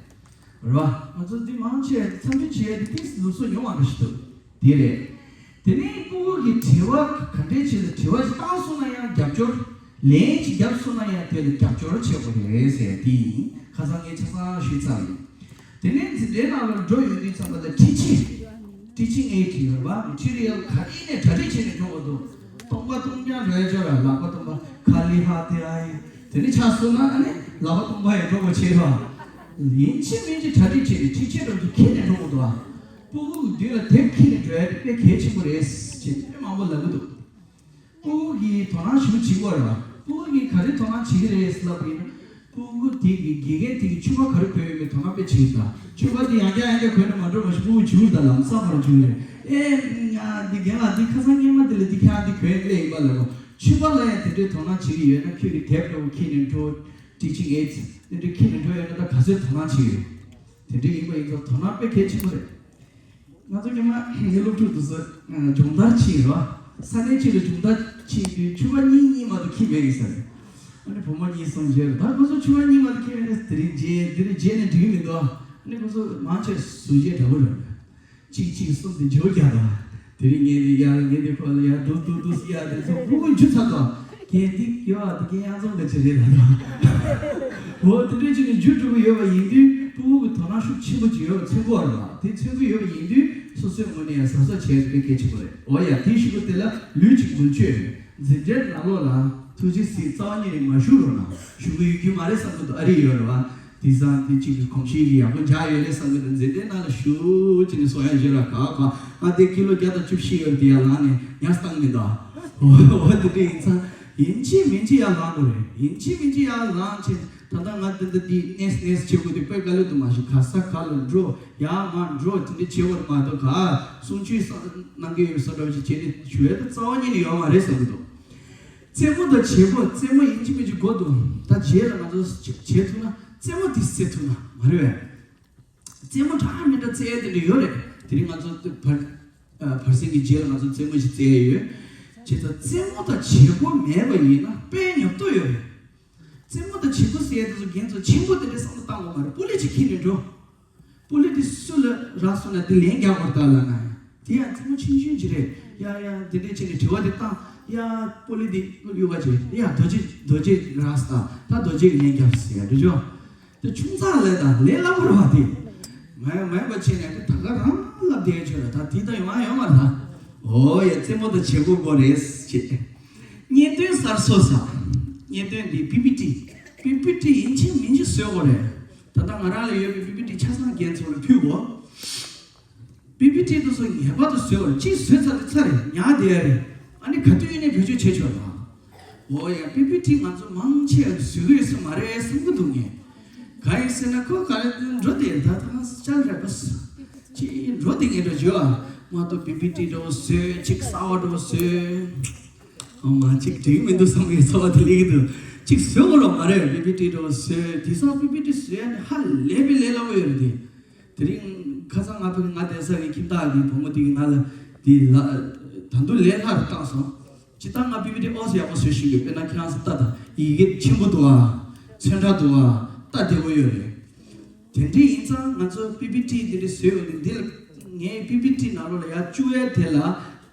བ། ང་ཚོ་འདི་མང་ཆེ་འཚམས་འདྲི་བྱས་ཏེ་ཏིས་ལུགས་སྲོལ་ཉུང་བ་འདྲ་ཞིག་འདུག་དེ་རེད། དེ་ནས་སྤུ་གུ་གི་དྲི་བ་ག་འདྲས་བྱས་ཏེ་དྲི་བ་ཞིག་བཏང་སོང་ན་ཡང་རྒྱབ་སྐྱོར། ལན་ཞིག་བརྒྱབ་སོང་ན་ཡང་དེ་ལ་རྒྱབ་སྐྱོར་བྱེད་དགོས་རེད་ཟེར་དེ་ཡིན། ཁ་སང་ངས་ཆ་ཚང་ཞུས་ཚར་ཡིན། དེ་ནས་འཛིན་གྲྭའི་ནང་ལ་འགྲོ་ཡོང་དུས་ཙམ་པ་ལ་འཁྲིད་ཆས། Teaching aid ཡོད་པ་Material ག་རེ་ནས་གྲ་སྒྲིག་བྱས་ནས་འགྲོ་དགོས་འདུག་སྟོང་པ་སྟོང་རྐྱང་འགྲོ་ཡ་ཅོ་ར་ལག་པ་སྟོང་པ་ཁ་ལི་ཧ་ཏེ་ཨ་ཡི། དེ་ནས་ཆགས་སོང་ན་ཨ་ནི་ལག་པ་སྟོང་པ་ཡང་འགྲོ་དགོས་བྱེད་ར། ཡིན་གཅིག་མིན་གཅིག་གྲ་སྒྲིག་བྱས་ནས་འཁྲིད་ཆས་འགྲོ་རྒྱུ་ཁྱེར་ནས་འགྲོ་དགོས་འདུག་ཨ། སྤུ་གུ་མདུན་ལ་དེབ་ཁྱེར་ནས་འགྲོ་ཡ་དེ་དཔེ་གལ་ཆེན་པོ་རེད་ཅེས་དཔེ་མང་པོ་ལབ་གི་འདུག་སྤུ་གུ་གིས་དོ་སྣང་ཞིབ་པོ་བྱེད་དགོས་རེད་བ། སྤུ་གུ་གིས་ག་རེ་དོ་སྣང་བྱེད་ཀྱི་རེད་ལབ་པ་ཡིན་ན། སྤུ་གུ་དེ་གི་དགེ་རྒན་དེ་གིས་ཕྱུ་པ་ག་རེ་གོན་ཡོད་མེད་དོ་སྣང་དཔེ་བྱེད་ཀྱི་འདུག་ཕྱུ་པ་དེ་ཡང་བསྐྱར་ཡང་བསྐྱར་གོན་ནས་མ་འགྲོ་བ་ཞིག་སྤུ་གུ་འཇུ་ད་ལམ་སང་མར་འཇུ་རེད། ཨེ་ང་འདི་རྒན་ལགས་འདི་ཁ་སང་སྔས་མ་དེ་ལ་འདི་ཁྱེད་རང་འདི་གོན་ཡོད་ལེ་ཡིན་པ་ལབ་རོགས། ཕྱུ་པ་ལ་ཡང་དེ་འདྲའི་དོ་སྣང་བྱེད་ཀྱི་ཡོད་ན་ཁྱོད་ཀྱི་དེབ་འདྲ་བོ་ཁྱེར་ནས་འགྲོ། Teaching aids དེ་འདྲའི་ཁྱེར་ནས་འགྲོ་ཡོད་ན་ད་ག་ཚོད་དོ་སྣང་བྱེད་ཀྱི་ཡོད། དེ་འདྲའི་ཡིན་པ་ཡིན་ཙང་དོ་སྣང་དཔེ་གལ་ཆེན་པོ་རེད། ང་ཚོ་སྔོན་མ་ངའི་སློབ་ཕྲུག་དེ་ཚོ་སྦྱོང་བརྡར་ཕྱིན་རོ། ས་གནས་གཅིག་ལ་སྦྱོང་བརྡར་ཕྱིན་དུས་ཕྱུ་པ་གཉིས་གཉིས་མ་གཏོགས་ཁྱེར་མེད་ཡིན་ས་རེད། ཨ་ནི་བུ་མོ་གཉིས་གསུམ་བྱས་རེད། ད་ཁོ་ཚོ་ཕྱུ་པ་གཉིས་མ་གཏོགས་ཁྱེར་མེད་ནས་དེ་རིང་རྗེས་དེ་རིང་རྗེས་ནས་འགྲིག་གི་མི་འདུག་ཨ་ནི་ཁོ་ཚོ་མང་ཆེ་བ་ཟུར་བརྗེ་འདྲ་པོ་རེད། གཅིག་གཅིག་གསུམ་དེ་འཇོག་རྒྱག་དང་། དེ་རིང་ངས་འདི་ཡར་ངས་འདི་ཁོ་ལ་ཡར་འདུག་འདུག་འདུག་ཟེར་ཡ་དེ་ཚོ་ཕྲུ་གུ་འཇུ་ཚར་དང་། ཁྱེད་འདི་ཡོད་ཨ་དེ་ཁྱེད་ཡང་ཚང་ག་ཅི་རེད་ལ་དང་། འོ་དེ་འདྲས་བྱས་ནས་འཇུ་འགྲོ་གི་ཡོད་པ་ཡིན་དུས་ཕྲུ་གུ་གི་དོ་སྣང་ཤུགས་ཆེན་པོ་ཅིག་ཡོད་པ་མཚོན་གྱི་ཡོད་རེད་བ། དེ་མཚོན་གྱི་ཡོད་པ་ཡིན་དུས་སོ་སོའི་ངོས་ནས་ཡང་གཟབ་གཟབ་བྱས་ཏེ་གལ་ཆེན་པོ་རེད། འོ་ཡ་དེ་ཞུ་གི་དེ་ལ་ལུས་ཅིག་མུལ་ཆོད། འཛིན་གྲྭའི་ནང་ལོགས་ལ་ཐུགས་རྗེ་གཟིགས་རྩ་བ་ཉིད་ནས་མ་ཞུ་རོགས་གནང་། ཞུ་གི་ཡོད་རྒྱུ་མ་རེད་བསམ་གི་འདུག་ཨ་རི་ཡོད་རེད་བ། དེང་སང་དེ་གཅིག་གི་གོམས་གཤིས་ཀྱི་ཡག་པོ་འཇགས་ཡོད་རེད་བསམ་གི་འདུག་འཛིན་གྲྭའི་ནང་ལ་ཞུ་ཅིག་ནས་སོང་ཡ་ཞུ་ར་ག་ག་ང་དེ་ཀི་ལོ་བརྒྱ་དང་བཅུ་བཞི་ཡོད་དེ་ཡར་ལངས་ནས་ཉར་བཏང་མི་འདུག་འོ་འོ་དེ་འདྲ་ཡིན་ཙང་ཡིན་གཅིག་མིན་གཅིག་ཡར་ལངས་དགོས་རེད། ཡིན་གཅིག་མིན་གཅིག་ཡར་ལངས་ཕྱིན་ད་ལྟ་ང་དེ་འདྲ་དེ་གནས་གནས་བྱེད་དགོས་དེ་དཔེ་དཀའ་ལས་འདུག་མ་གཞི་ག་ས་ག་ལ་འགྲོ་ཡར་མར་འགྲོ་དེ་འདྲ་བྱེད་དགོས་མ་གཏོགས་ག་གསུང་ཆོས་གནང་གི་ཡོད་ས་འདྲ་བ་ཞིག་བྱས་ནས་ཞུ་ཡ་ད་རྩ་བ་ཉིད་ནས་ཡོད་མ་རེད་བསམ་གི་འདུག་རྩེད་མོ་དང་བྱེད་སྒོ། རྩེད་མོ་ཡིན་གཅིག་མིན་གཅིག་དགོས་འདུག་ད་རྗེས་ལ་ང་ཚོ་བྱེད་ཐུབ་ན་རྩེད་མོ་དེ་རྩེད་ཐུབ་ན་མ་རེད་བས། རྩེད་མོ་འདྲ་མི་འདྲ་རྩེད་ཡས་དེ་འདྲ་ཡོད་རེད། དེ་རིང་ང་ཚོ་བར་བར་གསེང་གི་རྗེས་ལ་ང་ཚོ་རྩེད་མོ་ཞིག་རྩེད་ཡས་ཡོད། བྱས་ཙང་རྩེད་མོ་དང་བྱེད་སྒོ་མེད་པ་ཡིན་ན་དཔེ་ཉོབ་ཏོ་ཡོད་རེད། རྩེད་མོ་དང་བྱེད་སྒོ་ཟེར་ཡས་དེ་ཚོ་རྒན་ཚོ་ཆེན་པོ་དེ་འདྲའི་བསམ་བློ་བཏང་དགོས་མ་རེད། པོ་ལི་ཅིག་ཁྱེར་ནས་འགྲོ། པོ་ལི་དེ་སུ་ལ་རག་སོང་ན་དེ་ལན་རྒྱག་དགོས་རེད་ད་ལབ་ན། དེ་ཡང་རྩེད་མོ་ཆུང་ཆུང་ཅིག་རེད། ཡ་ཡ་དེ་འདྲས་བྱས་ནས་དྲི་བ་དེ་བཏང་། ཡ་པོ་ལི་དེ་གཡུག་པ་བྱས་ཡ་རྡོ་རྗེ་རྡོ་རྗེ་རག་སོང་ད་རྡོ་རྗེ་གི་ལན་རྒྱབ་ཟེར་ཡ་འདྲ་ཅོ། དེ་ཆུང་ཙག་ལས་དང་ལས་སླ་པོ་རེད་བ་དེ། མ་མ་ཡིན་པ་བྱས་ནས་དེ་ད་ག་རང་ལབ་བསྡད་ཆོག་རེད། ད་དེ་ད་ཡོང་ཡོང་མ་རེད་ད། འོ་ཡ་རྩེད་མོ་དང་བྱེད་སྒོ་དགོས་རེད་ཅེས། བརྙན་སྟོན་གསར་བཟོ་ཟེར། བརྙན་སྟོན་འདི་པི་པི་ཊི། པི་པི་ཊི་ཡིན་གཅིག་མིན་གཅིག་བཟོ་དགོས་རེད། ད་ལྟ་ང་རང་ལ་ཡོད་པའི་པི་པི་ཊི་ཆ་ཚང་རྒན་ཚོ་ལ་ཕུལ་དགོས། པི་པི་ཊི་དེ་ཚོ་ངེས་པར་དུ་བཟོས་པར་གཅིག་བཟོས་ཚར་དུས་ཚར་རེད། ཉར་བསྡད་ཡ་རེད། ཨ་ནི་ག་དུས་ཡིན་ནའི་བེད་སྤྱོད་བྱེད་ཆོག་རེད། འོ་ཡ་པི་པི་ཊི་ང་ཚོ་མང་ཆེ་བ་བཟོ་གི་ཡོད་ས་མ་རེད་བསམ་གི་འདུག་ངས། གང་ཡིན་ཟེར་ན་ཁོ་ག་རེ་འགྲོ་དེ་ད་ད་ང་ཅག་རེད་པ། ཅི་འགྲོ་དེ་ངས་འགྲོ་བརྗོད་ཨ། མ་གཏོགས་པི་པི་ཊི་འདྲ་བོ་བཟོས་གཅིག་གསར་བ་འདྲ་བོ་བཟོས། ཨོ་མ་གཅིག་འགྲིག་མི་འདུག་བསམ་གི་ཚོར་བ་དེ་སླེབས་ཀྱི་འདུག་གཅིག་བཟོས་དགོས་རོགས་མ་རེད། པི་པི་ཊི་འདྲ་བོ་བཟོས་དེང་སང་པི་པི་ཊི་བཟོས་ནས་ཧ་ལས་པའི་ལས་སླ་པོ་ཡོད་རེད་དེ། དེ་རིང་ཁ་སང་ང་ཕ་གི་ང་བསྡད་ས་གི་ཁྱིམ་བདག་གི་བུ་མོ་དེ་གི་ང་ལ་དེ་ལ་ད་དུང་ལས་སླ་རུ་བཏང་སོང་། ཇི་ལྟར་ང་པི་པི་ཊི་ཨོ་ཙམ་ཡག་པོ་བཟོ་ཤེས་ཀྱི་དཔེར་ན་ཁྱེད་རང་ཚོ་ལྟ་དང་ཡི་གེ་ཆེན་པོ་འདུག་ཨ། ཚོན་ཁྲ་འདུག་ཨ། ལྟ་བདེ་པོ་ཡོད་རེད། དེ་འདྲ་ཡིན་ཙང་ང་ཚོ་པི་པི་ཊི་དེ་འདྲ་བཟོས་ཡོད་དེ་འདི་ལ་ངའི་པི་པི་ཊི་ནང་ལོགས་ལ་ཡར་བཅུག་ཡས་དེ་ལ་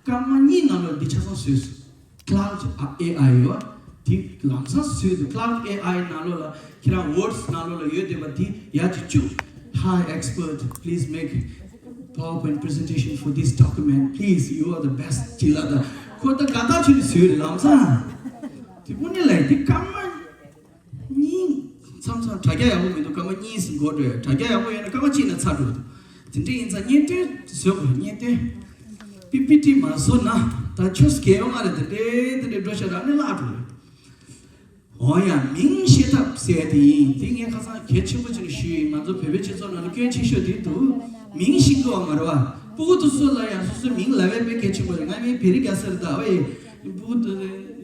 སྐར་མ་གཉིས་ནང་ལོགས་འདི་ཆ་ཚང་བཟོས་སོང་། Claude ཨེ་ཨའི་ཡོད། དེ་ལམ་སང་བཟོས་འདུག Claude ཨེ་ཨའི་ནང་ལོགས་ལ་ཁྱེད་རང་Words ནང་ལོགས་ལ་ཡོད་བསྡད་པ་དེ་ཡར་ཅིག་བཅུག Hi expert, please make PowerPoint presentation for this document. Please, you are the best. ཅིག་ལབ་དང་ཁོ་ད་དགའ་ཐག་ཆོད་ནས་བཟོས་རེད་ལམ་སང་། དེ་དངོས་གནས་ལ་དེ་སྐར་མ་གཉིས་མཚམས་མཚམས་དྲ་རྒྱ་ཡག་པོ་མི་འདུག་སྐར་མ་གཉིས་འགོར་འགྲོ་ཡ། དྲ་རྒྱ་ཡག་པོ་ཡོད་ན་སྐར་མ་གཅིག་ནང་ཚར་འགྲོ་གི་འདུག་དེ་འདྲ་ཡིན་ཙང་བརྙན་སྟོན་བཟོ་དགོས། བརྙན་སྟོན་པི་པི་ཊི་མ་བཟོ་ན་ད་ཆོས་སྐལ་ཡོད་མ་རེད། དེ་འདྲའི་དེ་འདྲའི་འགྲོ་ཤ་ར་ནི་བརླག་འགྲོ་རེད། འོ་ཡ། མིང་ཤེས་ཐབས་ཟེར་དེ་ཡིན། དེ་ངས་ཁ་སང་གལ་ཆེན་པོ་ཅིག་ཞུས་ཡིན། ང་ཚོ་བོད་པའི་སྤྱི་ཚོགས་ནང་ལ་སྐྱོན་ཆེ་ཤོས་དེ་འདུག་མིང་ཤེས་དགོས་པ་མ་རེད་བ། སྤུ་གུ་དེ་ཚོ་ལ་ཡང་སོ་སོའི་མིང་ལབ་ཡ་དཔེ་གལ་ཆེན་པོ་རེད། ང་མིང་བེ་རི་རྒྱ་སེ་རེད་ད། ཨོ་ཡེ། སྤུ་གུ་དེ་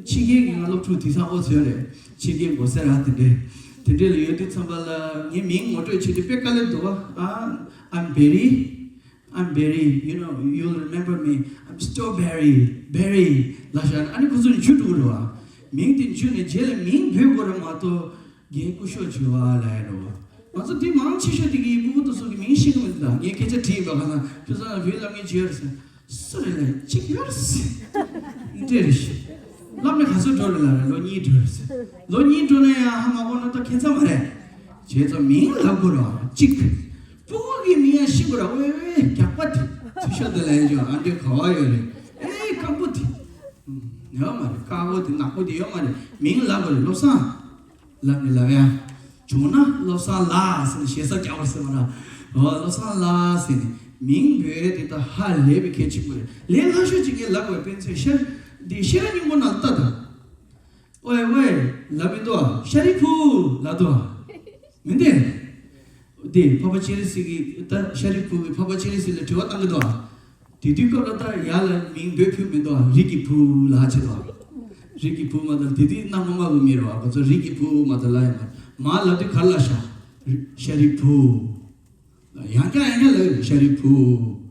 ཕྱི་རྒྱལ་གྱི་ང་སློབ་ཕྲུག་དེང་སང་ཨོ་ཚོད་རེད། ཕྱི་རྒྱལ་མགོ་སེར་ར་དེ་འདྲས། དེ་འདྲས་ལ་ཡོད་དུས་ཙམ་པ་ལ་ངའི་མིང་ངོ་སྤྲོད་བྱེད་དུས་དཔེ་དཀའ་ལས་འདུག་བ། ཨ། I'm Berry. I'm Berry, you know, you'll remember me. I'm Strawberry, Berry. ལབ་བཞག་ན་ཨ་ནི་ཁོ་ཚོ་འཇུ་འགྲོ་གི་རེད་བ། མིང་དེ་འཇུ་ནས་རྗེས་ལ་མིང་འབོད་དགོས་རེད་མ་གཏོགས་རྒན་སྐུ་ཞབས་བྱེད་པ་ལབ་ཡ་རེད་བ། ང་ཚོ་དེ་མང་ཆེ་ཤོས་དེ་གི་སྤུ་གུ་དེ་ཚོ་གི་མིང་ཤེས་ཀྱི་མི་འདུག་ད་ངས་སྐད་ཆ་དྲིས་ཡིན་པ། ཁ་སང་ཁྱོད་ཚོ་ལ་བོད་ལབ་མཁན་ཅི་ཡོད་རེད་ཟེར། སུ་རེད་ལབ། གཅིག་ཡོད་རེད་ཟེར། འདྲེ་རེད་ཤི། སློབ་གྲྭ་ག་ཚོད་འགྲོ་རེད་ལབ་རེད། ལོ་གཉིས་འགྲོ་རེད་ཟེར། ལོ་གཉིས་འགྲོ་ན་ཡང་ཧ་མ་གོ་ན་ད་ཁྱད་མཚར་མ་རེད། བྱས་ཙང་མིང་ལབ་དགོས་རེད་བ། གཅིག་སྤུ་གུ་གི་མིང་ཡང་ཤེས་དགོས་རེད། ཝེ་ཝེ་རྒྱགས་པ་དེ། ཚུར་ཤོག་དེ་ལ་ཡོད་ཅོ། ཨ་འདྲེ་ག་བ་ཡོད་རེད། ཨེ་སྐམ་པོ་དེ། ཡོད་མ་རེད། དཀར་པོ་དེ་ནག་པོ་དེ་ཡོད་མ་རེད། མིང་ལབ་དགོས་རེད། བློ་བཟང་ལབ་ནས་ལབ་ཡ། བྱུང་ན་བློ་བཟང་ལགས་ཟེར་ནས་ཞེ་ས་རྒྱག་པ་ཟེར་བ་ར། འོ་བློ་བཟང་ལགས་ཟེར་ནས་མིང་འབོད་དེ་ད་ཧ་ལས་པའི་གལ་ཆེན་པོ་རེད། ལས་སླ་ཤོས་ཅིག་ངས་ལབ་དགོས། དཔེ་མཚོན་ཤར་འདི་ཤེས་རབ་སྙིང་པོ་ནང་ལྟ་དང་། ཨོའི་ཨོའི་ལབ་མི་འདུག་ཨ། ཤཱ་རིའི་བུ་ལབ་འདུག་ཨ། མི་འདུག་ཨ། དེ་འཕགས་པ་སྤྱན་རས་གཟིགས་ཀྱིས་ད་ཤཱ་རིའི་བུ་གིས་འཕགས་པ་སྤྱན་རས་གཟིགས་ལ་དྲི་བ་བཏང་གི་འདུག་ཨ། དེ་དུས་སྐབས་ལ་ད་ཡར་ལ་མིང་འབོད་ཕུལ་མི་འདུག་ཨ། རིགས་ཀྱི་བུ་ལབ་བྱས་འདུག་ཨ། རིགས་ཀྱི་བུ་མ་གཏོགས་དེ་དུས་གནའ་སྔ་མ་གི་མི་རེད་བ། ཁོ་ཚོ་རིགས་ཀྱི་བུ་མ་གཏོགས་ལབ་ཡ་མ་རེད། མར་ལབ་དུས་ག་རེ་ལབ་ཤག་ཤཱ་རིའི་བུ། ཡང་བསྐྱར་ཡང་བསྐྱར་ལབ་ཡོད། ཤཱ་རིའི་བུ།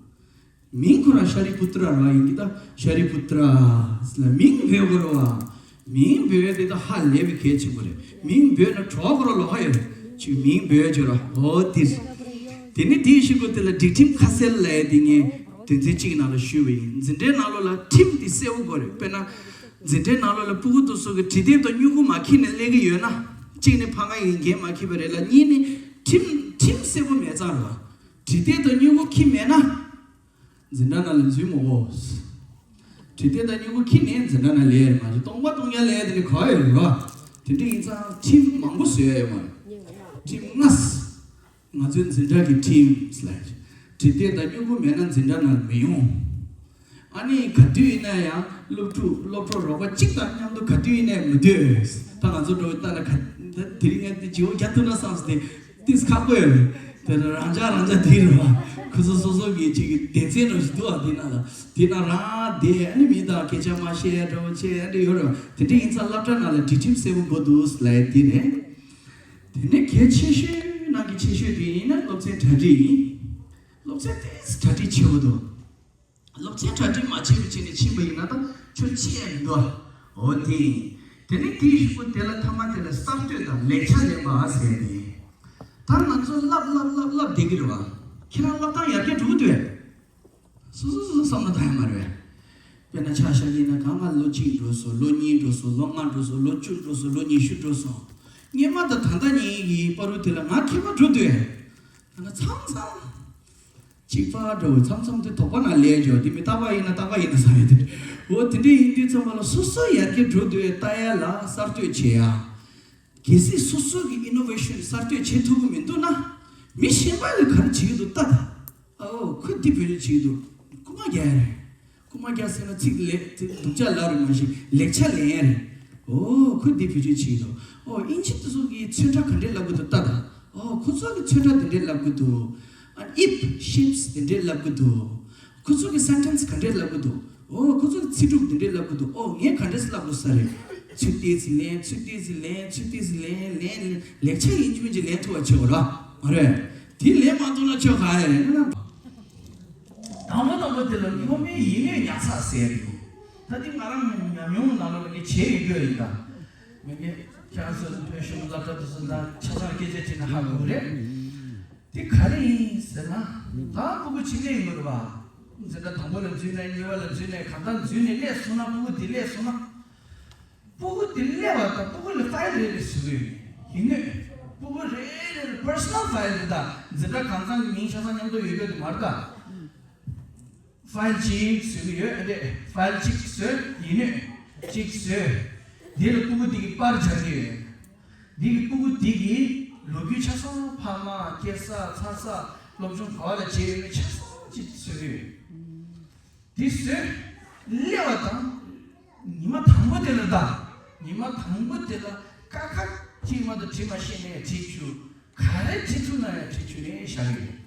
མིང་ཁོ་རང་ཤཱ་རི་པུ་ཏྲ་ར་ཡིན་གྱི། ད་ཤཱ་རི་པུ་ཏྲ་ལ་མིང་འབོད་དགོས་རེད་བ། མིང་འབོད་དེ་ད་ཧ་ལས་པའི་གལ་ཆེན་པོ་རེད། མིང་འབོད་ན་གྲོགས་ཁོ་རང་ལོ་ཧ་ཡོད་ཅིག་མིང་འབོད་བྱོས་ར། འོ་དེ་རེད། དེ་ནས་དེའི་གཞུག་གུ་དེ་ལ་སྒྲིག་ཁྲིམས་ཁ་གསལ་ལབ་ཡ་དེ་ངས་དོན་ཚན་གཅིག་ནང་ལ་ཞུས་པ་ཡིན། འཛིན་གྲྭའི་ནང་ལོགས་ལ་ཁྲིམས་དེ་གསལ་པོ་དགོས་རེད། དཔེར་ན། འཛིན་གྲྭའི་ནང་ལོགས་ལ་སྤུ་གུ་དེ་ཚོ་གི་འབྲི་དེབ་དང་སྨྱུ་གུ་མ་འཁྱེར་ནས་སླེབས་ཀྱི་ཡོད་ན། གཅིག་ནས་ཕ་མ་ཡིས་འགན་མ་འཁྱེར་བ་རེད་ལ། གཉིས་ནས་ཁྲིམས་ཁྲིམས་གསལ་པོ་མེད་ཙང་རེད་བ། འབྲི་དེབ་དང་སྨྱུ་གུ་འཁྱེར་མེད་ན། འཛིན་གྲྭ་ནང་ལ་འཛུལ་མི་དགོས། འབྲི་དེབ་དང་སྨྱུ་གུ་འཁྱེར་ནས་འཛིན་གྲྭ་ནང་སླེབས་ཡ་རེད་མ་གཏོགས་སྟོང་པ་སྟོང་རྐྱང་སླེབས་ཡ་དེ་འདྲ་ག་ཡོད་རེད་བ། དེ་འདྲ་ཡིན་ཙང་ཁྲིམས་མང་པོ་བཟོས་ཡ་ཡོད་མ་རེད། ཁྲིམས་ལྔ། ང་ཚོའི་འཛིན་གྲྭ་གི་ཁྲིམས་ལ། འབྲི་དེབ་དང་སྨྱུ་གུ་མེད་ན་འཛིན་གྲྭ་ནང་མི་ཡོང་། ཨ་ནི་ག་དུས་ཡིན་ན་ཡང་སློབ་ཕྲུག་སློབ་གྲོགས་རོགས་པ་གཅིག་དང་མཉམ་དུ་ག་དུས་ཡིན་ནའི་མི་སྡོད། ད་ང་ཚོ་འགྲོ་ལྟ་ན་ག་ད་དེ་རིང་ངས་དེ་བརྗེ་པོ་རྒྱག་ཐུབ་ན་བསམ་སྟེ་ཏིས་ཁག་པོ་ཡོད་རེད། དེ་ལ་རང་འཇགས་རང་འཇགས་དེ་རེད་བ། ཁོ་ཚོ་སོ་སོ་གི་ཅིག་གི་སྡེ་ཚན་རང་ཞིག་འདུག་ཨ། དེ་ན་ལ་དེ་ན་རང་བསྡད། ཨ་ནི་མི་དང་སྐད་ཆ་མ་བཤད་འགྲོ་བྱས་ཨ་འདྲ་ཡོད་རེད་བ། དེ་འདྲ་ཡིན་ཙང་སློབ་གྲྭ་ནང་ལ་སྒྲིག་ཁྲིམས་གསལ་པོ་དགོས་འདུག་ལབ་ཡ་དེ་རེད། དེ་ནས་གལ་ཆེ་ཤོས་ནང་གི་ཆེ་ཤོས་དེ་ཡིན་ན་སློབ་ཚན་གྲ་སྒྲིག་ཡིན། སློབ་ཚན་དེ་གྲ་སྒྲིག་ཆེ་བོ་འདུག་སློབ་ཚན་གྲ་སྒྲིག་མ་བྱས་པའི་ཆ་ནས་ཕྱིན་པ་ཡིན་ན་ད་ཁྱོད་ཅི་ཡང་མི་འདུག་འོ་དེ་ཡིན། དེ་ནས་དེའི་གཞུག་གུ་དེ་ལ་ཐ་མ་དེ་ལ་གསར་གཏོད་དང་ལེགས་ཆ་ལེན་པ་ཟེར་ནས། ད་ང་ཚོ་བསླབ་བསླབ་བསླབ་བསླབ་བསྡད་ཀྱི་རེད་བ། ཁྱེད་རང་བསླབ་སྟངས་ཡར་རྒྱས་འགྲོ་གི་འདུག་སོ་སོ་སོ་སོ་བསམ་བློ་བཏང་ཡ་མ་རེད། དཔེར་ན་ཆ་བཞག་ཡིན་ན་གང་ང་ལོ་གཅིག་འགྲོ་སོང་། ལོ་གཉིས་འགྲོ་སོང་། ལོ་ལྔ་འགྲོ་སོང་། ལོ་བཅུ་འགྲོ་སོང་། ལོ་ཉི་ཤུ་འགྲོ་སོང་། སྔོན་མ་དང་ད་ལྟ་གཉིས་ཀྱི་བར་དུ་དེ་ལ་ང་ཁྱད་པར་འགྲོ་འདུག་ད་ང་མཚམས་མཚམས་གཅིག་པ་འགྲོ་མཚམས་མཚམས་དེ་དོགས་པ་ན་ལས་འཇོག་དེ་མི་རྟག་པ་ཡིན་ན་རྟག་པ་ཡིན་ན་བསམ་ཡོད་དེ། འོ་དེ་འདྲ་ཡིན་དུས་ཙམ་པ་ལ་སོ་སོ་ཡར་རྒྱས་འགྲོ་འདུག་ལྟ་ཡ་ལ་གསར་གཏོད་བྱེད་ཡ། གལ་སྲིད་སོ་སོ་གི་innovation གསར་གཏོད་བྱེད་ཐུབ་ཀྱི་མི་འདུག་ན། མི་གཞན་པ་གིས་ག་རེ་བྱེད་ཀྱི་འདུག་ལྟ་དང་། ཨའོ་ཁོས་འདི་བེད་སྤྱོད་བྱེད་ཀྱི་འདུག་རྐུ་མ་རྒྱག་ཡ་རེད། རྐུ་མ་རྒྱག་ཟེར་ན་ཚིག་ལེགས་ཚིག་སྡུག་ཅག་ལབ་རེད་མ་གཞི་ལེགས་ཆ་ལེན་ཡ་རེད། ཨོ་ཁོས་འདི་བེད་སྤྱོད་བྱེད་ཀྱི་འདུག་ཨོ་དབྱིན་ཇི་དེ་ཚོ་གིས་ཚོན་ཁྲ་ག་འདྲས་ལབ་ཀྱི་འདུག་ལྟ་དང་། ཨོ་ཁོ་ཚོ་གིས་ཚོན་ཁྲ་འདི་འདྲས་ལབ་ཀྱི་འདུག་ཨ་ཨིབ་ཤིབས་འདི་འདྲས་ལབ་ཀྱི་འདུག་ཁོ་ཚོ་གི་སེན་ཊེན་སི་ག་འདྲས་ལབ་ཀྱི་འདུག་ཨོ་ཁོ་ཚོ་གི་ཚིག་གྲུབ་འདི་འདྲས་ལབ་ཀྱི་འདུག་ཨོ་ངས་ག་འདྲས་ལབ་དགོས་ས་རེད། ཚིག་ཏོག་ཙམ་ལེན། ཚིག་ཏོག་ཙམ་ལེན། ཚིག་ཏོག་ཙམ་ལེན་ལེན་ལེན། ལེགས་ཆ་ཡིན་གཅིག་མིན་གཅིག་ལེན་ཐུབ་པ་བྱེད་དགོས་ར། མ་རེད། དེ་ལེན་མ་ཐུབ་ན་ཆོ་ག་ཡ་རེད་ན། དང་པོ་དང་པོ་དེ་ལ་སློབ་མའི་ཡིད་གནོད་ཉར་ཚགས་ཟེར་ཡོད། ད་དེ་ང་རང་ཉམས་མྱོང་ནང་ལོགས་ལ་ངས་བྱས་ཡོད་རྒྱུ་ཡིན་ད། མི་ངས་ཁྱེད་རང་ཚོ་བོད་གཞུང་སློབ་གྲྭ་དུ་སོང་ད་ཆ་ཚང་སྐད་ཆ་དྲིས་ན་ཧ་གོ་གི་རེད། དེ་ག་རེ་ཡིན་ཟེར་ན། ད་སྤུ་གུ་ཕྱི་ལ་ཡིན་དགོས་རེད་བ། འཛིན་གྲྭ་དང་པོ་ལ་འཛུལ་ནས་གཉིས་པ་ལ་འཛུལ་ནས་གང་ལྟར་འཛུལ་ནས་སླེབས་སོང་ན། སྤུ་གུ་དེ་སླེབས་སོང་ན། སྤུ་གུ་དེ་སླེབས་པ་དང་སྤུ་གུ་ལ་ཕའིལ་རེ་རེ་བཟོ་གི་ཡོད། ཡིན་ནོད། སྤུ་གུ་རེ་རེ་ལ་པར་སོ་ནལ་ཕའིལ་རེད་ད། འཛིན་གྲྭ་གང་ཚང་གི་མིང་ཆ་ཚང་མཉམ་དུ་ཡོད་རྒྱུ་དེ་མ་རེད་ད། ཕའིལ་གཅིག་བཟོ་གི་ཡོད། ཨ་འདྲས་ཕའིལ་གཅིག་བཟོས། ཡིན་ནོད། གཅིག་བཟོས། དེ་ལ་སྤུ་གུ་དེ་གི་པར་སྦྱར་གི་ཡོད། འདི་གི་སྤུ་གུ་འདི་གི་ལོ་རྒྱུས་ཆ་ཚང་། ཕ་མ། སྐྱེས་ས། འཚར་ས། སློབ་སྦྱོང་ག་བ་ལ་བྱས་ཡོད་མེད་ཆ་ཚང་ཅིག་བཟོས་ཡོད། འདི་བཟོས་སླེབས་པ་དང་ཉི་མ་དང་པོ་དེ་ལ་ད། ཉི་མ་དང་པོ་དེ་ལ་ ཀ་ཁ་གཅིག་མ་གཏོགས་བྲིས་མ་ཤེས་ནའི་བྲིས་བཅུག་ག་རེ་བྲིས་ཐུབ་ན་ཡང་བྲིས་བཅུག་ནས་བཞག་གི་ཡོད།